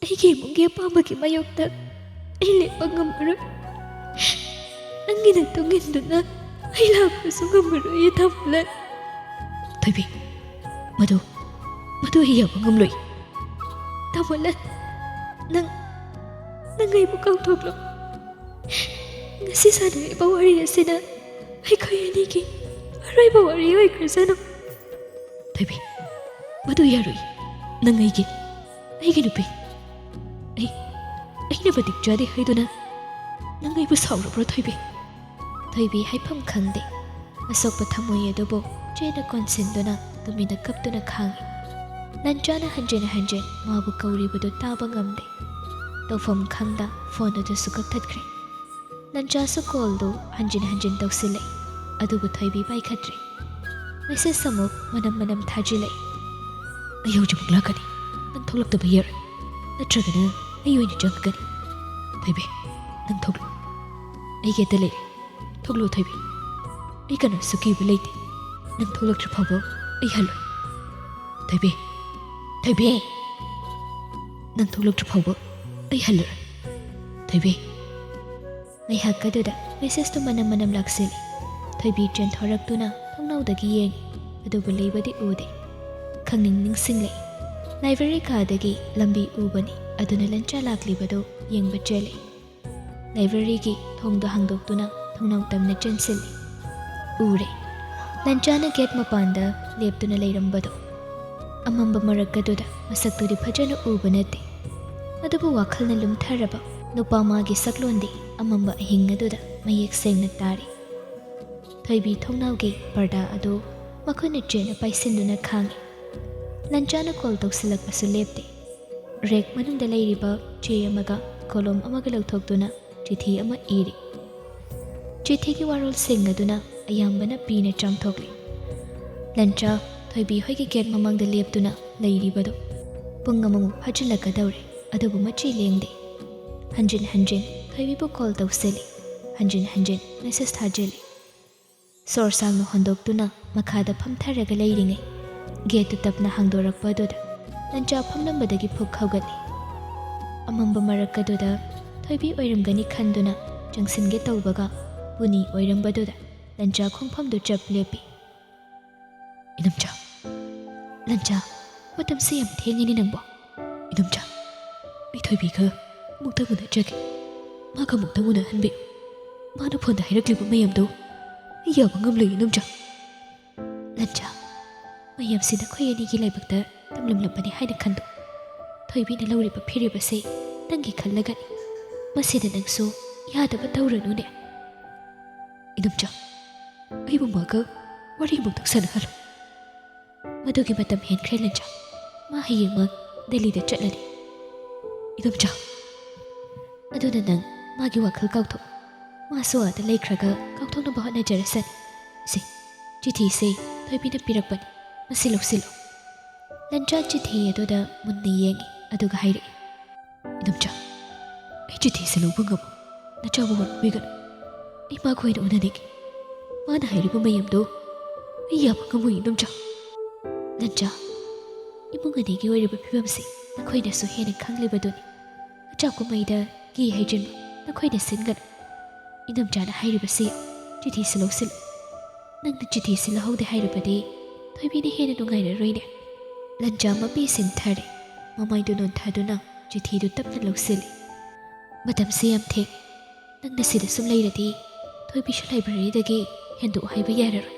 ꯑꯩꯒꯤ ꯏꯃꯨꯡꯒꯤ ꯑꯄꯥꯝꯕꯒꯤ ꯃꯥꯌꯣꯛꯇ ꯑꯩ ꯂꯦꯞꯄ ꯉꯝꯃꯔꯣꯏ꯫ ꯅꯪꯒꯤ ꯅꯇꯨꯡ ꯏꯟꯗꯨꯅ ꯑꯩ ꯂꯥꯛꯄꯁꯨ ꯉꯝꯃꯔꯣꯏꯌꯦ ꯇꯥꯃꯣꯂꯥꯜ꯫" "ꯊꯣꯏꯕꯤ, ꯃꯗꯨ, ꯃꯗꯨ ꯑꯩ ꯌꯥꯕ ꯉꯝꯂꯣꯏ꯫" "ꯇꯥꯃꯣꯂꯥꯜ, ꯅꯪ, ꯅꯪ ꯑꯩꯕꯨ ꯀꯥꯎꯊꯣꯛꯂꯣ꯫ ꯉꯁꯤ ꯁꯥꯟꯅꯔꯤꯕ ꯋꯥꯔꯤ ꯑꯁꯤꯅ ꯑꯩꯈꯣꯏ ꯑꯅꯤꯒꯤ ꯑꯔꯣꯏꯕ ꯋꯥꯔꯤ ꯑꯣꯏꯈ꯭ꯔꯁꯅꯨ꯫" "ꯊꯣꯏꯕꯤ, ꯃꯗꯨ ꯌꯥꯔꯣꯏ꯫ ꯅꯪ ꯑꯩꯒꯤ, ꯑꯩꯒꯤ ꯅꯨꯄꯤ꯫ ꯑꯩ, ꯑꯩꯅ ꯃꯇꯤꯛ ꯆꯥꯗꯦ ꯍꯥꯏꯗꯨꯅ ꯅꯪ ꯑꯩꯕꯨ ꯁꯥꯎꯔꯕ꯭ꯔꯣ ꯊꯣꯏꯕꯤ?" ꯊꯣꯏꯕꯤ ꯍꯥꯏꯐꯝ ꯈꯪꯗꯦ꯫ ꯑꯁꯣꯛꯄ ꯊꯃꯣꯏ ꯑꯗꯨꯕꯨ ꯆꯦꯅ ꯀꯣꯟꯁꯤꯟꯗꯨꯅ ꯇꯨꯃꯤꯟꯅ ꯀꯞꯇꯨꯅ ꯈꯥꯡꯏ꯫ ꯂꯟꯆꯥꯅ ꯍꯟꯖꯤꯟ ꯍꯟꯖꯤꯟ ꯃꯥꯕꯨ ꯀꯧꯔꯤꯕꯗꯨ ꯇꯥꯕ ꯉꯝꯗꯦ꯫ ꯇꯧꯐꯝ ꯈꯪꯗ ꯐꯣꯟ ꯑꯗꯨꯁꯨ ꯀꯛꯊꯠꯈ꯭ꯔꯦ꯫ ꯂꯟꯆꯥꯁꯨ ꯀꯣꯜꯗꯨ ꯍꯟꯖꯤꯟ ꯍꯟꯖꯤꯟ ꯇꯧꯁꯤꯜꯂꯛꯏ, ꯑꯗꯨꯕꯨ ꯊꯣꯏꯕꯤ ꯄꯥꯏꯈꯠꯇ꯭ꯔꯦ꯫ ꯃꯦꯁꯦꯖ ꯑꯃꯨꯛ ꯃꯅꯝ ꯃꯅꯝ ꯊꯥꯖꯤꯜꯂꯛꯏ꯫ ꯑꯩ ꯍꯧꯖꯤꯛꯃꯛ ꯂꯥꯛꯀꯅꯤ꯫ ꯅꯪ ꯊꯣꯛꯂꯛꯇꯕ ꯌꯥꯔꯣꯏ, ꯅꯠꯇ꯭ꯔꯒꯅ ꯑꯩ ꯑꯣꯏꯅ ꯆꯪꯉꯛꯀꯅꯤ꯫ ꯊꯣꯏꯕꯤ, ꯅꯪ ꯊꯣꯛꯂꯣ꯫ ꯑꯩ ꯒꯦꯠꯇ ꯂꯩꯔꯦ꯫ ꯊꯣꯛꯂꯣ ꯊꯣꯏꯕꯤ꯫ ꯑꯩ ꯀꯅꯥꯁꯨ ꯀꯤꯕ ꯂꯩꯇꯦ꯫ ꯅꯪ ꯊꯣꯛꯂꯛꯇ꯭ꯔꯤ ꯐꯥꯎꯕ ꯑꯩ ꯍꯜꯂꯣꯏ꯫ ꯊꯣꯏꯕꯤ, ꯊꯣꯏꯕꯤ, ꯅꯪ ꯊꯣꯛꯂꯛꯇ꯭ꯔꯤ ꯐꯥꯎꯕ ꯑꯩ ꯍꯜꯂꯔꯣꯏ꯫ ꯊꯣꯏꯕꯤ꯫ ꯉꯥꯏꯍꯥꯛ ꯑꯗꯨꯗ ꯃꯦꯁꯦꯖꯇꯨ ꯃꯅꯝ ꯃꯅꯝ ꯂꯥꯛꯁꯤꯜꯂꯤ꯫ ꯊꯣꯏꯕꯤ ꯆꯦꯟꯊꯣꯔꯛꯇꯨꯅ ꯊꯣꯡꯅꯥꯎꯗꯒꯤ ꯌꯦꯡꯉꯤ, ꯑꯗꯨꯕꯨ ꯂꯩꯕꯗꯤ ꯎꯗꯦ꯫ ꯈꯪꯅꯤꯡ ꯅꯤꯡꯁꯤꯡꯂꯛꯏ꯫ ꯂꯥꯏꯕ꯭ꯔꯦꯔꯤ ꯀꯥꯗꯒꯤ ꯂꯝꯕꯤ ꯎꯕꯅꯤ, ꯑꯗꯨꯅ ꯂꯟꯆꯥ ꯂꯥꯛꯂꯤꯕꯗꯨ ꯌꯦꯡꯕ ꯆꯦꯜꯂꯤ꯫ ꯂꯥꯏꯕ꯭ꯔꯦꯔꯤꯒꯤ ꯊꯣꯡꯗꯣ ꯍꯥꯡꯗꯣꯛꯇꯨꯅ ꯊꯣꯡꯅꯥꯎ ꯇꯝꯅ ꯆꯦꯟꯁꯤꯜꯂꯤ꯫ ꯎꯔꯦ, ꯂꯟꯆꯥꯅ ꯒꯦꯠ ꯃꯄꯥꯟꯗ ꯂꯦꯞꯇꯨꯅ ꯂꯩꯔꯝꯕꯗꯣ꯫ ꯑꯃꯝꯕ ꯃꯔꯛ ꯑꯗꯨꯗ ꯃꯁꯛꯇꯨꯗꯤ ꯐꯖꯅ ꯎꯕ ꯅꯠꯇꯦ, ꯑꯗꯨꯕꯨ ꯋꯥꯈꯜꯅ ꯂꯨꯝꯊꯔꯕ ꯅꯨꯄꯥ ꯃꯥꯒꯤ ꯁꯛꯂꯣꯟꯗꯤ ꯑꯃꯝꯕ ꯑꯍꯤꯡ ꯑꯗꯨꯗ ꯃꯌꯦꯛ ꯁꯦꯡꯅ ꯇꯥꯔꯤ꯫ ꯊꯣꯏꯕꯤ ꯊꯣꯡꯅꯥꯎꯒꯤ ꯄꯔꯗꯥ ꯑꯗꯨ ꯃꯈꯨꯠꯅ ꯆꯦꯠꯅ ꯄꯥꯏꯁꯤꯟꯗꯨꯅ ꯈꯥꯡꯉꯤ꯫ ꯂꯟꯆꯥꯅ ꯀꯣꯜ ꯇꯧꯁꯤꯜꯂꯛꯄꯁꯨ ꯂꯦꯞꯇꯦ꯫ ꯔꯦꯛ ꯃꯅꯨꯡꯗ ꯂꯩꯔꯤꯕ ꯆꯦ ꯑꯃꯒ ꯀꯣꯂꯣꯝ ꯑꯃꯒ ꯂꯧꯊꯣꯛꯇꯨꯅ ꯆꯤꯊꯤ ꯑꯃ ꯏꯔꯤ꯫ ꯆꯤꯊꯤꯒꯤ ꯋꯥꯔꯣꯜꯁꯤꯡ ꯑꯗꯨꯅ ꯑꯌꯥꯝꯕꯅ ꯄꯤꯅ ꯆꯥꯝꯊꯣꯛꯂꯤ꯫ ꯂꯟꯆꯥ ꯊꯣꯏꯕꯤ ꯍꯣꯏꯒꯤ ꯒꯦꯠ ꯃꯃꯥꯡꯗ ꯂꯦꯞꯇꯨꯅ ꯂꯩꯔꯤꯕꯗꯨ ꯄꯨꯡ ꯑꯃꯃꯨꯛ ꯐꯥꯖꯤꯜꯂꯛꯀꯗꯧꯔꯦ, ꯑꯗꯨꯕꯨ ꯃꯆꯤ ꯂꯦꯡꯗꯦ꯫ ꯍꯟꯖꯤꯟ ꯍꯟꯖꯤꯟ ꯊꯣꯏꯕꯤꯕꯨ ꯀꯣꯜ ꯇꯧꯁꯤꯜꯂꯤ, ꯍꯟꯖꯤꯟ ꯍꯟꯖꯤꯟ ꯃꯦꯁꯦꯖ ꯊꯥꯖꯤꯜꯂꯤ꯫ ꯁꯣꯔ ꯁꯥꯡꯅ ꯍꯣꯟꯗꯣꯛꯇꯨꯅ ꯃꯈꯥꯗ ꯐꯝꯊꯔꯒ ꯂꯩꯔꯤꯉꯩ, ꯒꯦꯠꯇꯨ ꯇꯞꯅ ꯍꯥꯡꯗꯣꯔꯛꯄ ꯑꯗꯨꯗ ꯂꯟꯆꯥ ꯐꯝꯂꯝꯕꯗꯒꯤ ꯐꯨꯛ ꯍꯧꯒꯠꯂꯤ꯫ ꯑꯃꯝꯕ ꯃꯔꯛ ꯑꯗꯨꯗ ꯊꯣꯏꯕꯤ ꯑꯣꯏꯔꯝꯒꯅꯤ ꯈꯟꯗꯨꯅ ꯆꯪꯁꯤꯟꯒꯦ ꯇꯧꯕꯒ, ꯄꯨꯅꯤ ꯑꯣꯏꯔꯝꯕꯗꯨꯗ ꯂꯟꯆꯥ ꯈꯣꯡꯐꯝꯗꯨ ꯆꯞ ꯂꯦꯞꯄꯤ꯫ "ꯏꯅꯝꯆꯥ, ꯂꯟꯆꯥ, ꯃꯇꯝꯁꯦ ꯌꯥꯝ ꯊꯦꯡꯉꯤꯅꯦ ꯅꯪꯕꯣ꯫ ꯏꯅꯝꯆꯥ, ꯑꯩ ꯊꯣꯏꯕꯤꯒ ꯑꯃꯨꯛꯇ ꯎꯅꯖꯒꯦ꯫ ꯃꯥꯒ ꯑꯃꯨꯛꯇ ꯎꯅꯍꯟꯕꯤꯌꯨ꯫ ꯃꯥꯅ ꯐꯣꯟꯗ ꯍꯥꯏꯔꯛꯂꯤꯕ ꯃꯌꯥꯝꯗꯣ ꯑꯩ ꯌꯥꯕ ꯉꯝꯂꯣꯏ, ꯏꯅꯝꯆꯥ꯫" "ꯂꯟꯆꯥ, ꯃꯌꯥꯝꯁꯤ ꯅꯈꯣꯏ ꯑꯅꯤꯒꯤ ꯂꯥꯏꯕꯛꯇ ꯇꯝꯂꯝꯂꯕꯅꯤ ꯍꯥꯏꯅ ꯈꯟꯗꯣꯛ꯫ ꯊꯣꯏꯕꯤꯅ ꯂꯧꯔꯤꯕ ꯐꯤꯔꯦꯞ ꯑꯁꯤ ꯅꯪꯒꯤ ꯈꯜꯂꯒꯅꯤ꯫ ꯃꯁꯤꯗ ꯅꯪꯁꯨ ꯌꯥꯗꯕ ꯇꯧꯔꯅꯨꯅꯦ꯫" "ꯏꯅꯝꯆꯥ, ꯑꯩꯕꯨ ꯃꯥꯒ ꯋꯥꯔꯤ ꯑꯃꯨꯛꯇꯪ ꯁꯥꯟꯅꯍꯜꯂꯨ꯫" "ꯃꯗꯨꯒꯤ ꯃꯇꯝ ꯍꯦꯟꯈ꯭ꯔꯦ ꯂꯟꯆꯥ꯫ ꯃꯥ ꯍꯌꯦꯡꯃꯛ ꯗꯦꯜꯂꯤꯗ ꯆꯠꯂꯅꯤ꯫" "ꯏꯅꯝꯆꯥ꯫" "ꯑꯗꯨꯅ ꯅꯪ ꯃꯥꯒꯤ ꯋꯥꯈꯜ ꯀꯥꯎꯊꯣꯛ꯫ ꯃꯥꯁꯨ ꯑꯥꯗ ꯂꯩꯈ꯭ꯔꯒ ꯀꯥꯎꯊꯣꯛꯅꯕ ꯍꯣꯠꯅꯖꯔꯁꯅꯤ꯫ ꯁꯤ, ꯆꯤꯊꯤꯁꯦ ꯊꯣꯏꯕꯤꯅ ꯄꯤꯔꯛꯄꯅꯤ꯫ ꯃꯁꯤ ꯂꯧꯁꯤꯜꯂꯨ꯫" ꯂꯟꯆꯥ ꯆꯤꯊꯤ ꯑꯗꯨꯗ ꯃꯨꯟꯅ ꯌꯦꯡꯉꯤ, ꯑꯗꯨꯒ ꯍꯥꯏꯔꯛꯏ, "ꯏꯅꯝꯆꯥ, ꯑꯩ ꯆꯤꯊꯤꯁꯦ ꯂꯧꯕ ꯉꯝꯃꯣ꯫ ꯅꯆꯥꯕꯨ ꯋꯥꯔꯧꯕꯤꯒꯅꯨ꯫ ꯑꯩ ꯃꯥꯒ ꯑꯣꯏꯅ ꯎꯅꯅꯤꯡꯉꯤ꯫ ꯃꯥꯅ ꯍꯥꯏꯔꯤꯕ ꯃꯌꯥꯝꯗꯣ ꯑꯩ ꯌꯥꯕ ꯉꯝꯃꯣꯏ, ꯏꯅꯝꯆꯥ꯫" ꯂꯟꯆꯥ, ꯏꯃꯨꯡ ꯑꯅꯤꯒꯤ ꯑꯣꯏꯔꯤꯕ ꯐꯤꯕꯝꯁꯤ ꯅꯈꯣꯏꯅꯁꯨ ꯍꯦꯟꯅ ꯈꯪꯂꯤꯕꯗꯨꯅꯤ꯫ ꯃꯆꯥ ꯀꯨꯝꯍꯩꯗ ꯀꯤ ꯍꯩꯖꯤꯟꯕ ꯅꯈꯣꯏꯅ ꯁꯤꯟꯒꯅꯨ꯫ ꯏꯅꯝꯆꯥꯅ ꯍꯥꯏꯔꯤꯕꯁꯤ ꯆꯤꯊꯤꯁꯤ ꯂꯧꯁꯤꯜꯂꯨ꯫ ꯅꯪꯅ ꯆꯤꯊꯤꯁꯤ ꯂꯧꯍꯧꯗꯦ ꯍꯥꯏꯔꯕꯗꯤ ꯊꯣꯏꯕꯤꯅ ꯍꯦꯟꯅ ꯅꯨꯡꯉꯥꯏꯔꯔꯣꯏꯅꯦ꯫ ꯂꯟꯆꯥ ꯃꯄꯤ ꯁꯤꯟꯊꯔꯦ꯫ ꯃꯃꯥꯏꯗꯨ ꯅꯣꯟꯊꯗꯨꯅ ꯆꯤꯊꯤꯗꯨ ꯇꯞꯅ ꯂꯧꯁꯤꯜꯂꯤ꯫ "ꯃꯇꯝꯁꯤ ꯌꯥꯝ ꯊꯦꯡ꯫ ꯅꯪꯅ ꯁꯤꯗ ꯁꯨꯝ ꯂꯩꯔꯗꯤ ꯊꯣꯏꯕꯤꯁꯨ ꯂꯥꯏꯕ꯭ꯔꯦꯔꯤꯗꯒꯤ ꯍꯦꯟꯗꯣꯛ ꯍꯥꯏꯕ ꯌꯥꯔꯔꯣꯏ꯫"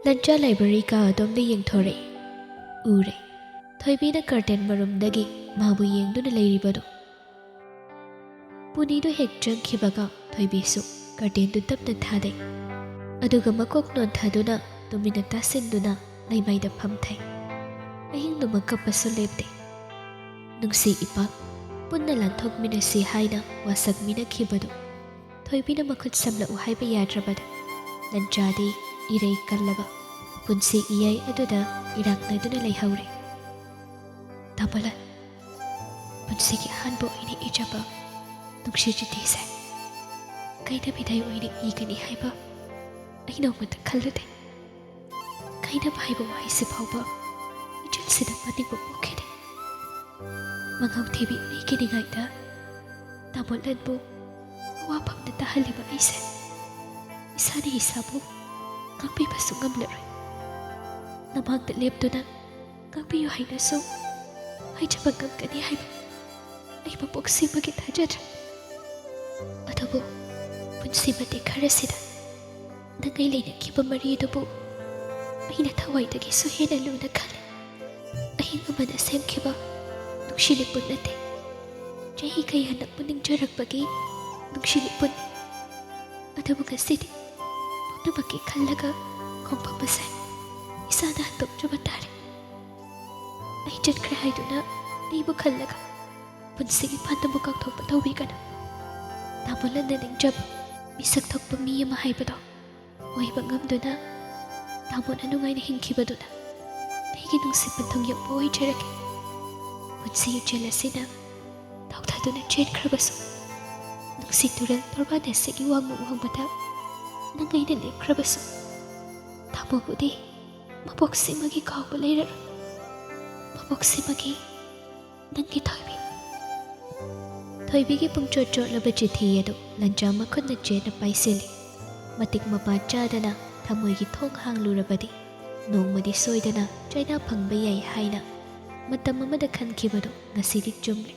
ꯂꯟꯆꯥ ꯂꯥꯏꯕ꯭ꯔꯦꯔꯤ ꯀꯥ ꯑꯗꯣꯝꯗ ꯌꯦꯡꯊꯣꯔꯛꯏ꯫ ꯎꯔꯦ꯫ ꯊꯣꯏꯕꯤꯅ ꯀꯔꯇꯦꯟ ꯃꯔꯨꯝꯗꯒꯤ ꯃꯥꯕꯨ ꯌꯦꯡꯗꯨꯅ ꯂꯩꯔꯤꯕꯗꯨ꯫ ꯄꯨꯅꯤꯗꯨ ꯍꯦꯛ ꯆꯪꯈꯤꯕꯒ ꯊꯣꯏꯕꯤꯁꯨ ꯀꯔꯇꯦꯟꯗꯨ ꯇꯞꯅ ꯊꯥꯗꯩ꯫ ꯑꯗꯨꯒ ꯃꯀꯣꯛ ꯅꯣꯟꯊꯗꯨꯅ ꯇꯨꯃꯤꯟꯅ ꯇꯥꯁꯤꯟꯗꯨꯅ ꯂꯩꯃꯥꯏꯗ ꯐꯝꯊꯩ꯫ ꯑꯍꯤꯡꯗꯨꯃ ꯀꯞꯄꯁꯨ ꯂꯦꯞꯇꯦ꯫ ꯅꯨꯡꯁꯤ ꯏꯄꯥꯛ ꯄꯨꯟꯅ ꯂꯥꯟꯊꯣꯛꯃꯤꯟꯅꯁꯤ ꯍꯥꯏꯅ ꯋꯥꯁꯛꯃꯤꯟꯅꯈꯤꯕꯗꯨ ꯊꯣꯏꯕꯤꯅ ꯃꯈꯨꯠ ꯁꯝꯂꯛꯎ ꯍꯥꯏꯕ ꯌꯥꯗ꯭ꯔꯕꯗ ꯂꯟꯆꯥꯗꯤ ꯏꯔꯩ ꯀꯜꯂꯕ ꯄꯨꯟꯁꯤ ꯏꯌꯥꯏ ꯑꯗꯨꯗ ꯏꯔꯥꯛꯅꯗꯨꯅ ꯂꯩꯍꯧꯔꯦ꯫ ꯇꯥꯃꯣꯂꯟ, ꯄꯨꯟꯁꯤꯒꯤ ꯑꯍꯥꯟꯕ ꯑꯣꯏꯅ ꯏꯖꯕ ꯅꯨꯡꯁꯤ ꯆꯤꯊꯤꯁꯦ ꯀꯩꯗ ꯃꯤꯗꯥꯏ ꯑꯣꯏꯅ ꯏꯒꯅꯤ ꯍꯥꯏꯕ ꯑꯩ ꯅꯣꯡꯃꯇ ꯈꯜꯂꯨꯗꯦ꯫ ꯀꯩꯗ ꯍꯥꯏꯕ ꯋꯥꯍꯩꯁꯤ ꯐꯥꯎꯕ ꯏꯆꯤꯜꯁꯤꯗ ꯄꯟꯅꯤꯡꯕ ꯄꯣꯛꯈꯤꯗꯦ꯫ ꯃꯉꯥꯎ ꯊꯤꯕꯤ ꯑꯩꯒꯤ ꯅꯤꯡꯉꯥꯏꯗ ꯇꯥꯃꯣꯂꯟꯕꯨ ꯑꯋꯥꯐꯝꯗ ꯇꯥꯍꯜꯂꯤꯕ ꯑꯩꯁꯦ ꯏꯁꯥꯅ ꯏꯁꯥꯕꯨ ꯉꯥꯛꯄꯤꯕꯁꯨ ꯉꯝꯂꯔꯣꯏ꯫ ꯅꯃꯥꯡꯗ ꯂꯦꯞꯇꯨꯅ ꯉꯥꯛꯄꯤꯌꯨ ꯍꯥꯏꯅꯁꯨ ꯍꯥꯏꯖꯕ ꯉꯝꯒꯅꯤ ꯍꯥꯏꯕ ꯑꯩ ꯃꯄꯣꯛꯁꯤꯃꯒꯤ ꯊꯥꯖꯗ꯭ꯔꯦ꯫ ꯑꯗꯨꯕꯨ ꯄꯨꯟꯁꯤ ꯃꯇꯦꯛ ꯈꯔꯁꯤꯗ ꯅꯪ ꯑꯩ ꯂꯩꯅꯈꯤꯕ ꯃꯔꯤ ꯑꯗꯨꯕꯨ ꯑꯩꯅ ꯊꯋꯥꯏꯗꯒꯤꯁꯨ ꯍꯦꯟꯅ ꯂꯨꯅ ꯈꯜꯂꯤ꯫ ꯑꯍꯤꯡ ꯑꯃꯅ ꯁꯦꯝꯈꯤꯕ ꯅꯨꯡꯁꯤ ꯂꯤꯄꯨꯟ ꯅꯠꯇꯦ꯫ ꯆꯍꯤ ꯀꯌꯥꯅ ꯄꯨꯛꯅꯤꯡ ꯆꯔꯛꯄꯒꯤ ꯅꯨꯡꯁꯤ ꯂꯤꯄꯨꯟꯅꯤ꯫ ꯑꯗꯨꯕꯨ ꯉꯁꯤꯗꯤ ꯄꯨꯝꯅꯃꯛꯀꯤ ꯈꯜꯂꯒ ꯈꯣꯡꯐꯝ ꯑꯁꯦ ꯏꯁꯥꯅ ꯍꯟꯗꯣꯛꯆꯕ ꯇꯥꯔꯦ꯫ ꯑꯩ ꯆꯠꯈ꯭ꯔꯦ ꯍꯥꯏꯗꯨꯅ ꯑꯩꯕꯨ ꯈꯜꯂꯒ ꯄꯨꯟꯁꯤꯒꯤ ꯄꯥꯟꯗꯝꯕꯨ ꯀꯥꯎꯊꯣꯛꯄ ꯇꯧꯕꯤꯒꯅꯨ꯫ ꯇꯥꯃꯣ ꯂꯟꯅ ꯅꯤꯡꯖꯕ ꯃꯤꯁꯛ ꯊꯣꯛꯄ ꯃꯤ ꯑꯃ ꯍꯥꯏꯕꯗꯣ ꯑꯣꯏꯕ ꯉꯝꯗꯨꯅ ꯇꯥꯃꯣꯅ ꯅꯨꯡꯉꯥꯏꯅ ꯍꯤꯡꯈꯤꯕꯗꯨꯅ ꯑꯩꯒꯤ ꯅꯨꯡꯁꯤꯕ ꯅꯨꯡꯌꯣꯛꯄ ꯑꯣꯏꯖꯔꯒꯦ꯫ ꯄꯨꯟꯁꯤ ꯏꯆꯦꯜ ꯑꯁꯤꯅ ꯇꯥꯎꯊꯗꯨꯅ ꯆꯦꯟꯈ꯭ꯔꯕꯁꯨ, ꯅꯨꯡꯁꯤ ꯇꯨꯔꯦꯜ ꯇꯣꯔꯕꯥꯟ ꯑꯁꯤꯒꯤ ꯋꯥꯡꯃ ꯋꯥꯡꯃꯗ ꯅꯪ ꯑꯩꯅ ꯂꯦꯞꯈ꯭ꯔꯕꯁꯨ, ꯊꯃꯣꯏꯕꯨꯗꯤ ꯃꯄꯣꯛꯁꯤꯃꯒꯤ ꯀꯥꯎꯕ ꯂꯩꯔꯔꯣꯏ꯫ ꯃꯄꯣꯛꯁꯤꯃꯒꯤ ꯅꯪꯒꯤ ꯊꯣꯏꯕꯤ꯫ ꯊꯣꯏꯕꯤꯒꯤ ꯄꯨꯡꯆꯣꯠ ꯆꯣꯠꯂꯕ ꯆꯤꯊꯤ ꯑꯗꯨ ꯂꯟꯖꯥ ꯃꯈꯨꯠꯅ ꯆꯦꯠꯅ ꯄꯥꯏꯁꯤꯜꯂꯤ꯫ ꯃꯇꯤꯛ ꯃꯄꯥ ꯆꯥꯗꯅ ꯊꯃꯣꯏꯒꯤ ꯊꯣꯡ ꯍꯥꯡꯂꯨꯔꯕꯗꯤ ꯅꯣꯡꯃꯗꯤ ꯁꯣꯏꯗꯅ ꯆꯩꯅꯥ ꯐꯪꯕ ꯌꯥꯏ ꯍꯥꯏꯅ ꯃꯇꯝ ꯑꯃꯗ ꯈꯟꯈꯤꯕꯗꯨ ꯉꯁꯤꯗꯤ ꯆꯨꯝꯂꯦ꯫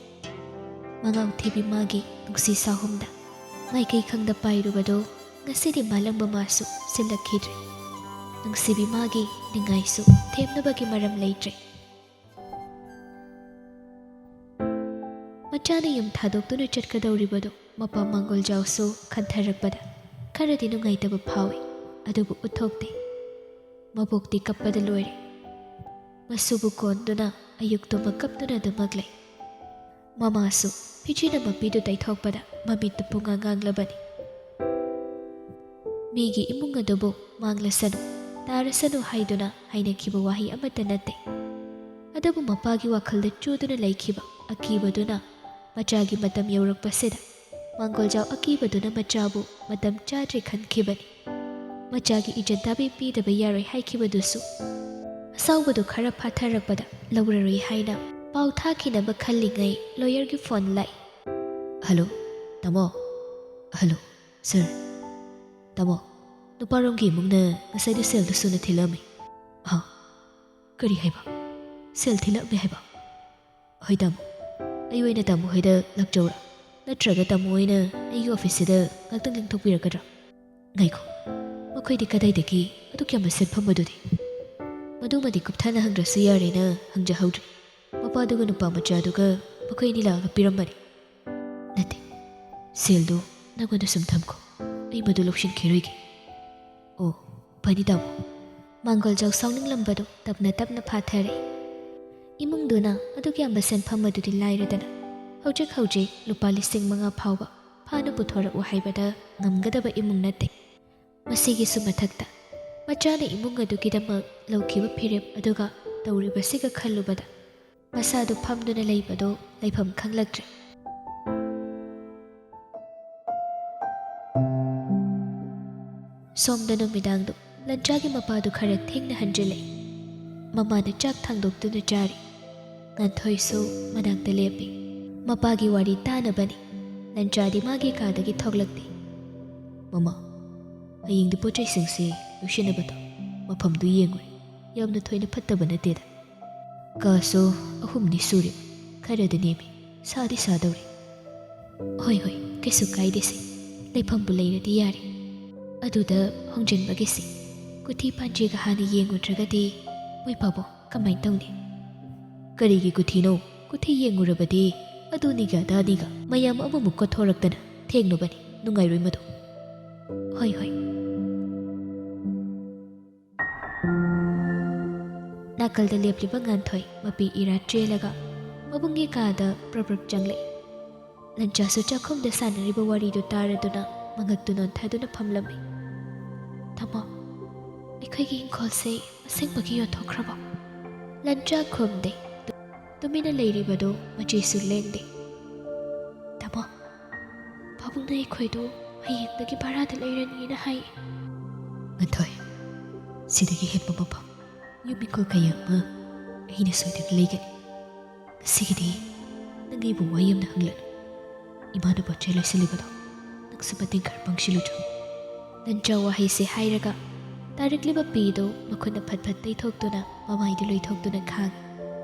ꯃꯉꯥꯎ ꯊꯤꯕꯤ ꯃꯥꯒꯤ ꯅꯨꯡꯁꯤ ꯁꯥꯍꯨꯝꯗ ꯃꯥꯏꯀꯩ ꯈꯪꯗ ꯄꯥꯏꯔꯨꯕꯗꯨ ꯉꯁꯤꯗꯤ ꯃꯥꯂꯪꯕ ꯃꯥꯁꯨ ꯁꯤꯜꯂꯛꯈꯤꯗ꯭ꯔꯦ꯫ ꯅꯨꯡꯁꯤꯕꯤ ꯃꯥꯒꯤ ꯅꯤꯡꯉꯥꯏꯁꯨ ꯊꯦꯝꯅꯕꯒꯤ ꯃꯔꯝ ꯂꯩꯇ꯭ꯔꯦ꯫ ꯃꯆꯥꯅ ꯌꯨꯝ ꯊꯥꯗꯣꯛꯇꯨꯅ ꯆꯠꯀꯗꯧꯔꯤꯕꯗꯨ ꯃꯄꯥ ꯃꯥꯡꯒꯣꯜꯖꯥꯎꯁꯨ ꯈꯟꯊꯔꯛꯄꯗ ꯈꯔꯗꯤ ꯅꯨꯡꯉꯥꯏꯇꯕ ꯐꯥꯎꯏ, ꯑꯗꯨꯕꯨ ꯎꯠꯊꯣꯛꯇꯦ꯫ ꯃꯕꯣꯛꯇꯤ ꯀꯞꯄꯗ ꯂꯣꯏꯔꯦ꯫ ꯃꯁꯨꯕꯨ ꯀꯣꯟꯗꯨꯅ ꯑꯌꯨꯛꯇꯨꯃ ꯀꯞꯇꯨꯅ ꯑꯗꯨꯃꯛ ꯂꯩ꯫ ꯃꯃꯥꯁꯨ ꯐꯤꯖꯤꯅ ꯃꯄꯤꯗꯨ ꯇꯩꯊꯣꯛꯄꯗ ꯃꯃꯤꯠꯇꯨ ꯄꯨꯡꯉꯥꯡ ꯉꯥꯡꯂꯕꯅꯤ꯫ ꯃꯤꯒꯤ ꯏꯃꯨꯡ ꯑꯗꯨꯕꯨ ꯃꯥꯡꯂꯁꯅꯨ, ꯇꯥꯔꯁꯅꯨ ꯍꯥꯏꯗꯨꯅ ꯍꯥꯏꯅꯈꯤꯕ ꯋꯥꯍꯩ ꯑꯃꯠꯇ ꯅꯠꯇꯦ꯫ ꯑꯗꯨꯕꯨ ꯃꯄꯥꯒꯤ ꯋꯥꯈꯜꯗ ꯆꯨꯗꯨꯅ ꯂꯩꯈꯤꯕ ꯑꯀꯤꯕꯗꯨꯅ ꯃꯆꯥꯒꯤ ꯃꯇꯝ ꯌꯧꯔꯛꯄꯁꯤꯗ ꯃꯥꯡꯒꯣꯜꯖꯥꯎ ꯑꯀꯤꯕꯗꯨꯅ ꯃꯆꯥꯕꯨ ꯃꯇꯝ ꯆꯥꯗ꯭ꯔꯦ ꯈꯟꯈꯤꯕꯅꯤ꯫ ꯃꯆꯥꯒꯤ ꯏꯖꯠ ꯇꯥꯕꯤ ꯄꯤꯗꯕ ꯌꯥꯔꯣꯏ ꯍꯥꯏꯈꯤꯕꯗꯨꯁꯨ ꯑꯁꯥꯎꯕꯗꯨ ꯈꯔ ꯐꯥꯊꯔꯛꯄꯗ ꯂꯧꯔꯔꯣꯏ ꯍꯥꯏꯅ ꯄꯥꯎ ꯊꯥꯈꯤꯅꯕ ꯈꯜꯂꯤꯉꯩ ꯂꯣꯌꯔꯒꯤ ꯐꯣꯟ ꯂꯥꯛꯏ꯫ "ꯍꯜꯂꯣ, ꯇꯥꯃꯣ꯫ ꯍꯜꯂꯣ, ꯁꯥꯔ꯫ ꯇꯥꯃꯣ, ꯅꯨꯄꯥꯔꯣꯝꯒꯤ ꯏꯃꯨꯡꯅ ꯉꯁꯥꯏꯗꯣ ꯁꯦꯜꯗꯣ ꯁꯨꯅ ꯊꯤꯜꯂꯛꯑꯝꯃꯤ꯫" "ꯍꯥ? ꯀꯔꯤ ꯍꯥꯏꯕ? ꯁꯦꯜ ꯊꯤꯜꯂꯛꯑꯝꯃꯤ ꯍꯥꯏꯕ?" "ꯍꯣꯏ ꯇꯥꯃꯣ, ꯑꯩ ꯑꯣꯏꯅ ꯇꯥꯃꯣ ꯍꯣꯏꯗ ꯂꯥꯛꯆꯧꯔꯥ? ꯅꯠꯇ꯭ꯔꯒ ꯇꯥꯃꯣ ꯍꯣꯏꯅ ꯑꯩꯒꯤ ꯑꯣꯐꯤꯁꯁꯤꯗ ꯉꯥꯛꯇꯪ ꯂꯦꯡꯊꯣꯛꯄꯤꯔꯛꯀꯗ꯭ꯔꯥ?" "ꯉꯥꯏꯈꯣ, ꯃꯈꯣꯏꯗꯤ ꯀꯗꯥꯏꯗꯒꯤ ꯑꯗꯨꯛ ꯌꯥꯝꯕ ꯁꯦꯟꯐꯝ ꯑꯗꯨꯗꯤ?" "ꯃꯗꯨꯃꯗꯤ ꯀꯨꯞꯊꯅ ꯍꯪꯗ꯭ꯔꯁꯨ ꯌꯥꯔꯦꯅ ꯍꯪꯖꯍꯧꯗ꯭ꯔꯦ꯫ ꯃꯄꯥꯗꯨꯒ ꯅꯨꯄꯥ ꯃꯆꯥꯗꯨꯒ ꯃꯈꯣꯏ ꯑꯅꯤ ꯂꯥꯛꯑꯒ ꯄꯤꯔꯝꯕꯅꯤ꯫" "ꯅꯠꯇꯦ, ꯁꯦꯜꯗꯨ ꯅꯪꯉꯣꯟꯗ ꯁꯨꯝ ꯊꯝꯈꯣ, ꯑꯩ ꯃꯗꯨ ꯂꯧꯁꯤꯟꯈꯤꯔꯣꯏꯒꯦ꯫" "ꯑꯣ, ꯐꯅꯤ ꯇꯥꯃꯣ꯫" ꯃꯥꯡꯒꯣꯜꯖꯥꯎ ꯁꯥꯎꯅꯤꯡꯂꯝꯕꯗꯨ ꯇꯞꯅ ꯇꯞꯅ ꯐꯥꯊꯔꯛꯏ꯫ ꯏꯃꯨꯡꯗꯨꯅ ꯑꯗꯨꯛ ꯌꯥꯝꯕ ꯁꯦꯟꯐꯝ ꯑꯗꯨꯗꯤ ꯂꯥꯏꯔꯗꯅ, ꯍꯧꯖꯤꯛ ꯍꯧꯖꯤꯛ ꯂꯨꯄꯥ ꯂꯤꯁꯤꯡ ꯃꯉꯥ ꯐꯥꯎꯕ ꯐꯥꯅ ꯄꯨꯊꯣꯔꯛꯎ ꯍꯥꯏꯕꯗ ꯉꯝꯒꯗꯕ ꯏꯃꯨꯡ ꯅꯠꯇꯦ꯫ ꯃꯁꯤꯒꯤꯁꯨ ꯃꯊꯛꯇ ꯃꯆꯥꯅ ꯏꯃꯨꯡ ꯑꯗꯨꯒꯤꯗꯃꯛ ꯂꯧꯈꯤꯕ ꯐꯤꯔꯦꯞ ꯑꯗꯨꯒ ꯇꯧꯔꯤꯕꯁꯤꯒ ꯈꯜꯂꯨꯕꯗ ꯃꯁꯥꯗꯨ ꯐꯝꯗꯨꯅ ꯂꯩꯕꯗꯨ ꯂꯩꯐꯝ ꯈꯪꯂꯛꯇ꯭ꯔꯦ꯫ ꯁꯣꯝꯗ ꯅꯨꯃꯤꯗꯥꯡꯗꯨ ꯂꯟꯆꯥꯒꯤ ꯃꯄꯥꯗꯨ ꯈꯔ ꯊꯦꯡꯅ ꯍꯟꯖꯤꯜꯂꯛꯏ꯫ ꯃꯃꯥꯅ ꯆꯥꯛ ꯊꯥꯡꯗꯣꯛꯇꯨꯅ ꯆꯥꯔꯤ꯫ ꯉꯥꯟꯊꯣꯏꯁꯨ ꯃꯅꯥꯛꯇ ꯂꯦꯞꯄꯤ꯫ ꯃꯄꯥꯒꯤ ꯋꯥꯔꯤ ꯇꯥꯅꯕꯅꯤ꯫ ꯂꯟꯆꯥꯗꯤ ꯃꯥꯒꯤ ꯀꯥꯗꯒꯤ ꯊꯣꯛꯂꯛꯇꯦ꯫ "ꯃꯃꯥ, ꯍꯌꯦꯡꯗꯤ ꯄꯣꯠ ꯆꯩꯁꯤꯡꯁꯤ ꯂꯣꯏꯁꯤꯟꯅꯕꯗꯣ ꯃꯐꯝꯗꯨ ꯌꯦꯡꯉꯨꯔꯦ꯫ ꯌꯥꯝꯅ ꯊꯣꯏꯅ ꯐꯠꯇꯕ ꯅꯠꯇꯦꯗ꯫ ꯀꯥꯁꯨ ꯑꯍꯨꯝꯅꯤ ꯁꯨꯔꯦ, ꯈꯔꯗꯤ ꯅꯦꯝꯃꯤ, ꯁꯥꯗꯤ ꯁꯥꯗꯧꯔꯤ꯫" "ꯍꯣꯏ, ꯍꯣꯏ, ꯀꯩꯁꯨ ꯀꯥꯏꯗꯦꯁꯦ, ꯂꯩꯐꯝꯕꯨ ꯂꯩꯔꯗꯤ ꯌꯥꯔꯦ꯫ ꯑꯗꯨꯗ ꯍꯣꯡꯖꯤꯟꯕꯒꯤꯁꯤ ꯀꯨꯊꯤ ꯄꯥꯟꯖꯤꯒ ꯍꯥꯟꯅ ꯌꯦꯡꯉꯨꯗ꯭ꯔꯒꯗꯤ ꯃꯣꯏ ꯄꯥꯕꯣ ꯀꯃꯥꯏꯅ ꯇꯧꯅꯤ?" "ꯀꯔꯤꯒꯤ ꯀꯨꯊꯤꯅꯣ? ꯀꯨꯊꯤ ꯌꯦꯡꯉꯨꯔꯕꯗꯤ ꯑꯗꯨꯅꯤꯒ ꯑꯗꯥꯅꯤꯒ ꯃꯌꯥꯝ ꯑꯃꯃꯨꯛ ꯀꯣꯠꯊꯣꯔꯛꯇꯅ ꯊꯦꯡꯂꯨꯕꯅꯤ, ꯅꯨꯡꯉꯥꯏꯔꯣꯏ ꯃꯗꯨ꯫" "ꯍꯣꯏ, ꯍꯣꯏ꯫" ꯅꯥꯀꯜꯗ ꯂꯦꯞꯂꯤꯕ ꯉꯥꯟꯊꯣꯏ ꯃꯄꯤ ꯏꯔꯥ ꯆꯦꯜꯂꯒ ꯃꯕꯨꯡꯒꯤ ꯀꯥꯗ ꯄ꯭ꯔꯞ ꯄ꯭ꯔꯞ ꯆꯪꯂꯛꯏ꯫ ꯂꯟꯆꯥꯁꯨ ꯆꯥꯛꯈꯨꯝꯗ ꯁꯥꯟꯅꯔꯤꯕ ꯋꯥꯔꯤꯗꯨ ꯇꯥꯔꯗꯨꯅ ꯃꯉꯛꯇꯨ ꯅꯣꯟꯊꯗꯨꯅ ꯐꯝꯂꯝꯃꯤ꯫ "ꯇꯥꯃꯣ, ꯑꯩꯈꯣꯏꯒꯤ ꯏꯪꯈꯣꯜꯁꯦ ꯑꯁꯦꯡꯕꯒꯤ ꯌꯣꯟꯊꯣꯛꯈ꯭ꯔꯕꯣ?" ꯂꯟꯆꯥ ꯈꯨꯝꯗꯦ꯫ ꯇꯨꯃꯤꯟꯅ ꯂꯩꯔꯤꯕꯗꯨ ꯃꯆꯦꯁꯨ ꯂꯦꯡꯗꯦ꯫ "ꯇꯥꯃꯣ, ꯄꯥꯕꯨꯡꯅ ꯑꯩꯈꯣꯏꯗꯨ ꯍꯌꯦꯡꯗꯒꯤ ꯚꯔꯥꯗ ꯂꯩꯔꯅꯤꯅ ꯍꯥꯏ꯫" "ꯉꯥꯟꯊꯣꯏ, ꯁꯤꯗꯒꯤ ꯍꯦꯟꯕ ꯃꯐꯝ ꯌꯨꯝ ꯏꯪꯈꯣꯜ ꯀꯌꯥ ꯑꯃ ꯑꯩꯅ ꯁꯣꯏꯗꯅ ꯂꯩꯒꯅꯤ꯫ ꯉꯁꯤꯒꯤꯗꯤ ꯅꯪ ꯑꯩꯕꯨ ꯋꯥ ꯌꯥꯝꯅ ꯍꯪꯂꯅꯨ꯫ ꯏꯃꯥꯅ ꯄꯣꯠ ꯆꯩ ꯂꯣꯏꯁꯤꯜꯂꯤꯕꯗꯣ ꯅꯪꯁꯨ ꯃꯇꯦꯡ ꯈꯔ ꯄꯥꯡꯁꯤꯜꯂꯨꯆꯣ꯫" ꯂꯟꯆꯥ ꯋꯥꯍꯩꯁꯦ ꯍꯥꯏꯔꯒ ꯇꯥꯔꯛꯂꯤꯕ ꯄꯤꯗꯨ ꯃꯈꯨꯠꯅ ꯐꯠ ꯐꯠ ꯇꯩꯊꯣꯛꯇꯨꯅ ꯃꯃꯥꯏꯗꯨ ꯂꯣꯏꯊꯣꯛꯇꯨꯅ ꯈꯥꯡꯏ꯫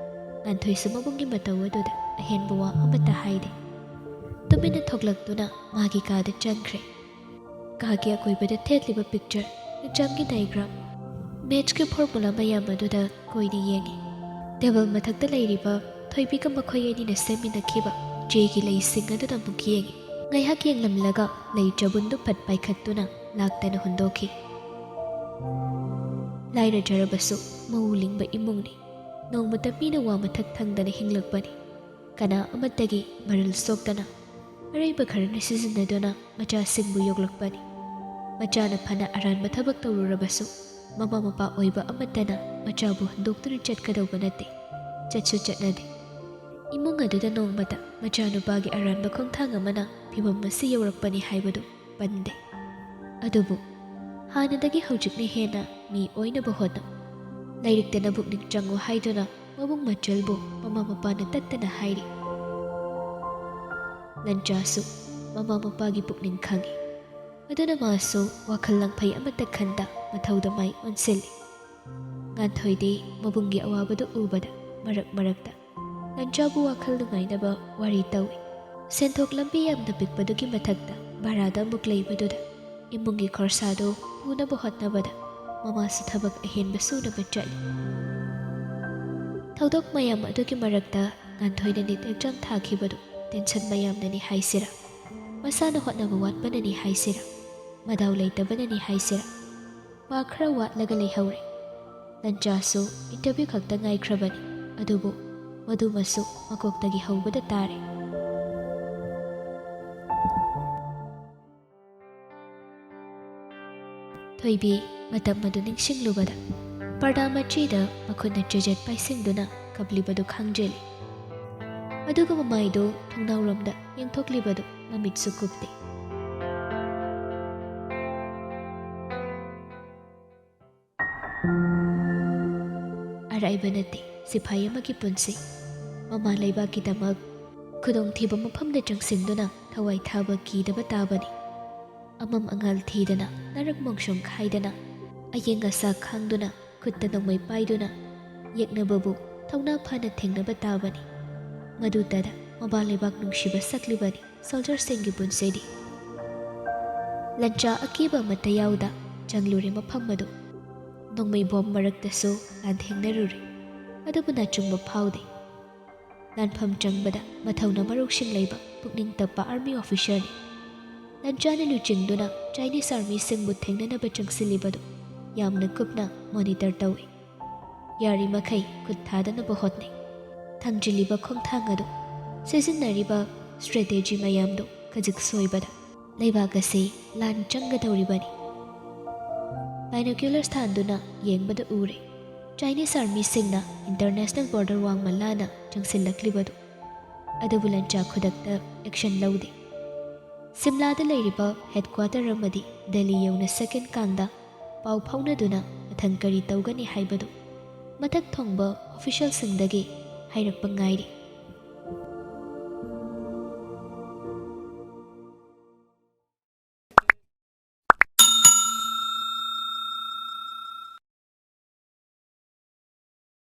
ꯉꯥꯟꯊꯣꯏꯁꯨ ꯃꯕꯨꯡꯒꯤ ꯃꯇꯧ ꯑꯗꯨꯗ ꯑꯍꯦꯟꯕ ꯋꯥ ꯑꯃꯠꯇ ꯍꯥꯏꯗꯦ꯫ ꯇꯨꯃꯤꯟꯅ ꯊꯣꯛꯂꯛꯇꯨꯅ ꯃꯥꯒꯤ ꯀꯥꯗ ꯆꯪꯈ꯭ꯔꯦ꯫ ꯀꯥꯒꯤ ꯑꯀꯣꯏꯕꯗ ꯊꯦꯠꯂꯤꯕ ꯄꯤꯛꯆꯔ, ꯑꯦꯛꯖꯥꯝꯒꯤ ꯗꯥꯏꯒ꯭ꯔꯥꯝ, ꯃꯦꯠꯁꯀꯤ ꯐꯣꯔꯃꯨꯂꯥ ꯃꯌꯥꯝ ꯑꯗꯨꯗ ꯀꯣꯏꯅ ꯌꯦꯡꯏ꯫ ꯇꯦꯕꯜ ꯃꯊꯛꯇ ꯂꯩꯔꯤꯕ ꯊꯣꯏꯕꯤꯒ ꯃꯈꯣꯏ ꯑꯅꯤꯅ ꯁꯦꯝꯃꯤꯟꯅꯈꯤꯕ ꯆꯦꯒꯤ ꯂꯩꯁꯤꯡ ꯑꯗꯨꯗ ꯑꯃꯨꯛ ꯌꯦꯡꯏ꯫ ꯉꯥꯏꯍꯥꯛ ꯌꯦꯡꯂꯝꯂꯒ ꯂꯩ ꯆꯕꯨꯟꯗꯨ ꯐꯠ ꯄꯥꯏꯈꯠꯇꯨꯅ ꯂꯥꯛꯇꯅ ꯍꯨꯟꯗꯣꯛꯈꯤ꯫ ꯂꯥꯏꯔꯖꯔꯕꯁꯨ ꯃꯎ ꯂꯤꯡꯕ ꯏꯃꯨꯡꯅꯤ꯫ ꯅꯣꯡꯃꯇ ꯃꯤꯅ ꯋꯥ ꯃꯊꯛ ꯊꯪꯗꯅ ꯍꯤꯡꯂꯛꯄꯅꯤ꯫ ꯀꯅꯥ ꯑꯃꯠꯇꯒꯤ ꯃꯔꯜ ꯁꯣꯛꯇꯅ ꯑꯔꯩꯕ ꯈꯔꯅ ꯁꯤꯖꯤꯟꯅꯗꯨꯅ ꯃꯆꯥꯁꯤꯡꯕꯨ ꯌꯣꯛꯂꯛꯄꯅꯤ꯫ ꯃꯆꯥꯅ ꯐꯅ ꯑꯔꯥꯟꯕ ꯊꯕꯛ ꯇꯧꯔꯨꯔꯕꯁꯨ, ꯃꯃꯥ ꯃꯄꯥ ꯑꯣꯏꯕ ꯑꯃꯠꯇꯅ ꯃꯆꯥꯕꯨ ꯍꯨꯟꯗꯣꯛꯇꯨꯅ ꯆꯠꯀꯗꯧꯕ ꯅꯠꯇꯦ, ꯆꯠꯁꯨ ꯆꯠꯅꯗꯦ꯫ ꯏꯃꯨꯡ ꯑꯗꯨꯗ ꯅꯣꯡꯃꯇ ꯃꯆꯥꯅꯨꯄꯥꯒꯤ ꯑꯔꯥꯟꯕ ꯈꯣꯡꯊꯥꯡ ꯑꯃꯅ ꯐꯤꯚꯝ ꯑꯁꯤ ꯌꯧꯔꯛꯄꯅꯤ ꯍꯥꯏꯕꯗꯨ ꯄꯟꯗꯦ꯫ ꯑꯗꯨꯕꯨ ꯍꯥꯟꯅꯗꯒꯤ ꯍꯧꯖꯤꯛꯅ ꯍꯦꯟꯅ ꯃꯤ ꯑꯣꯏꯅꯕ ꯍꯣꯠꯅꯧ꯫ ꯂꯥꯏꯔꯤꯛꯇ ꯅꯕꯨꯛꯅꯤꯡ ꯆꯪꯉꯨ ꯍꯥꯏꯗꯨꯅ ꯃꯕꯨꯡ ꯃꯆꯜꯕꯨ ꯃꯃꯥ ꯃꯄꯥꯅ ꯇꯠꯇꯅ ꯍꯥꯏꯔꯤ꯫ ꯂꯟꯆꯥꯁꯨ ꯃꯃꯥ ꯃꯄꯥꯒꯤ ꯄꯨꯛꯅꯤꯡ ꯈꯪꯏ꯫ ꯑꯗꯨꯅ ꯃꯥꯁꯨ ꯋꯥꯈꯜ ꯂꯥꯡꯐꯩ ꯑꯃꯠꯇ ꯈꯟꯗ ꯃꯊꯧꯗ ꯃꯥꯏ ꯑꯣꯟꯁꯤꯜꯂꯤ꯫ ꯉꯥꯟꯊꯣꯏꯗꯤ ꯃꯕꯨꯡꯒꯤ ꯑꯋꯥꯕꯗꯨ ꯎꯕꯗ ꯃꯔꯛ ꯃꯔꯛꯇ ꯂꯟꯆꯥꯕꯨ ꯋꯥꯈꯜ ꯅꯨꯡꯉꯥꯏꯅꯕ ꯋꯥꯔꯤ ꯇꯧꯏ꯫ ꯁꯦꯟꯊꯣꯛ ꯂꯝꯕꯤ ꯌꯥꯝꯅ ꯄꯤꯛꯄꯗꯨꯒꯤ ꯃꯊꯛꯇ ꯚꯔꯥꯗ ꯑꯃꯨꯛ ꯂꯩꯕꯗꯨꯗ ꯏꯃꯨꯡꯒꯤ ꯈꯣꯔꯁꯥꯗꯨ ꯄꯨꯅꯕ ꯍꯣꯠꯅꯕꯗ ꯃꯃꯥꯁꯨ ꯊꯕꯛ ꯑꯍꯦꯟꯕ ꯁꯨꯅꯕ ꯆꯠꯂꯤ꯫ ꯊꯧꯗꯣꯛ ꯃꯌꯥꯝ ꯑꯗꯨꯒꯤ ꯃꯔꯛꯇ ꯉꯥꯟꯊꯣꯏꯅ ꯅꯤꯠ ꯑꯦꯛꯖꯥꯝ ꯊꯥꯈꯤꯕꯗꯨ ꯇꯦꯟꯁꯟ ꯃꯌꯥꯝꯅꯅꯤ ꯍꯥꯏꯁꯤꯔꯥ, ꯃꯁꯥꯅ ꯍꯣꯠꯅꯕ ꯋꯥꯠꯄꯅꯅꯤ ꯍꯥꯏꯁꯤꯔꯥ, ꯃꯗꯥꯎ ꯂꯩꯇꯕꯅꯅꯤ ꯍꯥꯏꯁꯤꯔꯥ, ꯃꯥ ꯈꯔ ꯋꯥꯠꯂꯒ ꯂꯩꯍꯧꯔꯦ꯫ ꯂꯟꯆꯥꯁꯨ ꯏꯟꯇꯔꯚ꯭ꯌꯨ ꯈꯛꯇ ꯉꯥꯏꯈ꯭ꯔꯕꯅꯤ, ꯑꯗꯨꯕꯨ ꯃꯗꯨꯃꯁꯨ ꯃꯀꯣꯛꯇꯒꯤ ꯍꯧꯕꯗ ꯇꯥꯔꯦ꯫ ꯊꯣꯏꯕꯤ ꯃꯇꯝ ꯑꯗꯨ ꯅꯤꯡꯁꯤꯡꯂꯨꯕꯗ ꯄꯔꯗꯥ ꯃꯆꯤꯗ ꯃꯈꯨꯠꯅ ꯆꯦꯖꯦꯠ ꯄꯥꯏꯁꯤꯟꯗꯨꯅ ꯀꯞꯂꯤꯕꯗꯨ ꯈꯪꯖꯤꯜꯂꯤ꯫ ꯑꯗꯨꯒ ꯃꯃꯥꯏꯗꯨ ꯊꯣꯡꯅꯥꯎꯔꯣꯝꯗ ꯌꯦꯡꯊꯣꯛꯂꯤꯕꯗꯨ ꯃꯃꯤꯠꯁꯨ ꯀꯨꯞꯇꯦ꯫ ꯑꯔꯥꯏꯕ ꯅꯠꯇꯦ ꯁꯤꯐꯥꯏ ꯑꯃꯒꯤ ꯄꯨꯟꯁꯤ꯫ ꯃꯃꯥ ꯂꯩꯕꯥꯛꯀꯤꯗꯃꯛ ꯈꯨꯗꯣꯡꯊꯤꯕ ꯃꯐꯝꯗ ꯆꯪꯁꯤꯟꯗꯨꯅ ꯊꯋꯥꯏ ꯊꯥꯕ ꯀꯤꯗꯕ ꯇꯥꯕꯅꯤ꯫ ꯑꯃꯝ ꯑꯉꯥꯜ ꯊꯤꯗꯅ, ꯅꯔꯛ ꯃꯣꯡꯁꯣꯡ ꯈꯥꯏꯗꯅ, ꯑꯌꯦꯡ ꯑꯁꯥ ꯈꯥꯡꯗꯨꯅ, ꯈꯨꯠꯇ ꯅꯣꯡꯃꯩ ꯄꯥꯏꯗꯨꯅ ꯌꯦꯛꯅꯕꯕꯨ ꯊꯧꯅꯥ ꯐꯅ ꯊꯦꯡꯅꯕ ꯇꯥꯕꯅꯤ꯫ ꯃꯗꯨꯇꯗ ꯃꯃꯥ ꯂꯩꯕꯥꯛ ꯅꯨꯡꯁꯤꯕ ꯁꯛꯂꯤꯕꯅꯤ ꯁꯣꯜꯖꯔꯁꯤꯡꯒꯤ ꯄꯨꯟꯁꯤꯗꯤ꯫ ꯂꯟꯆꯥ ꯑꯀꯤꯕ ꯑꯃꯠꯇ ꯌꯥꯎꯗ ꯆꯪꯂꯨꯔꯦ ꯃꯐꯝ ꯑꯗꯨ꯫ ꯅꯣꯡꯃꯩ ꯕꯣꯝ ꯃꯔꯛꯇꯁꯨ ꯂꯥꯟꯊꯦꯡꯅꯔꯨꯔꯦ, ꯑꯗꯨꯕꯨ ꯑꯆꯨꯝꯕ ꯐꯥꯎꯗꯦ꯫ ꯂꯥꯟꯐꯝ ꯆꯪꯕꯗ ꯃꯊꯧꯅ ꯃꯔꯣꯛꯁꯤꯡ ꯂꯩꯕ ꯄꯨꯛꯅꯤꯡ ꯇꯞꯄ ꯑꯥꯔꯃꯤ ꯑꯣꯐꯤꯁꯔꯅꯤ꯫ ꯂꯟꯆꯥꯅ ꯂꯨꯆꯤꯡꯗꯨꯅ ꯆꯥꯏꯅꯤꯁ ꯑꯥꯔꯃꯤꯁꯤꯡꯕꯨ ꯊꯦꯡꯅꯅꯕ ꯆꯪꯁꯤꯜꯂꯤꯕꯗꯨ ꯌꯥꯝꯅ ꯀꯨꯞꯅ ꯃꯣꯅꯤꯇꯔ ꯇꯧꯏ꯫ ꯌꯥꯔꯤꯃꯈꯩ ꯈꯨꯠ ꯊꯥꯗꯅꯕ ꯍꯣꯠꯅꯩ꯫ ꯊꯥꯡꯖꯤꯜꯂꯤꯕ ꯈꯣꯡꯊꯥꯡ ꯑꯗꯨ ꯁꯤꯖꯤꯟꯅꯔꯤꯕ ꯁ꯭ꯇ꯭ꯔꯦꯇꯦꯖꯤ ꯃꯌꯥꯝꯗꯨ ꯈꯖꯤꯛ ꯁꯣꯏꯕꯗ ꯂꯩꯕꯥꯛ ꯑꯁꯤ ꯂꯥꯟ ꯆꯪꯒꯗꯧꯔꯤꯕꯅꯤ꯫ ꯕꯥꯏꯅꯣꯀ꯭ꯌꯨꯂꯔꯁ ꯊꯥꯟꯗꯨꯅ ꯌꯦꯡꯕꯗ ꯎꯔꯦ꯫ ꯆꯥꯏꯅꯤꯁ ꯑꯥꯔꯃꯤꯁꯤꯡꯅ ꯏꯟꯇꯔꯅꯦꯁꯅꯦꯜ ꯕꯣꯔꯗꯔ ꯋꯥꯡꯃ ꯂꯥꯅ ꯆꯪꯁꯤꯜꯂꯛꯂꯤꯕꯗꯨ, ꯑꯗꯨꯕꯨ ꯂꯟꯆꯥ ꯈꯨꯗꯛꯇ ꯑꯦꯛꯁꯟ ꯂꯧꯗꯦ꯫ ꯁꯤꯝꯂꯥꯗ ꯂꯩꯔꯤꯕ ꯍꯦꯗꯀ꯭ꯋꯥꯇꯔ ꯑꯃꯗꯤ ꯗꯦꯜꯂꯤ ꯌꯧꯅ ꯁꯦꯀꯦꯟ ꯀꯥꯡꯗ ꯄꯥꯎ ꯐꯥꯎꯅꯗꯨꯅ ꯃꯊꯪ ꯀꯔꯤ ꯇꯧꯒꯅꯤ ꯍꯥꯏꯕꯗꯨ ꯃꯊꯛ ꯊꯣꯡꯕ ꯑꯣꯐꯤꯁꯤꯌꯦꯜꯁꯤꯡꯗꯒꯤ ꯍꯥꯏꯔꯛꯄ ꯉꯥꯏꯔꯤ꯫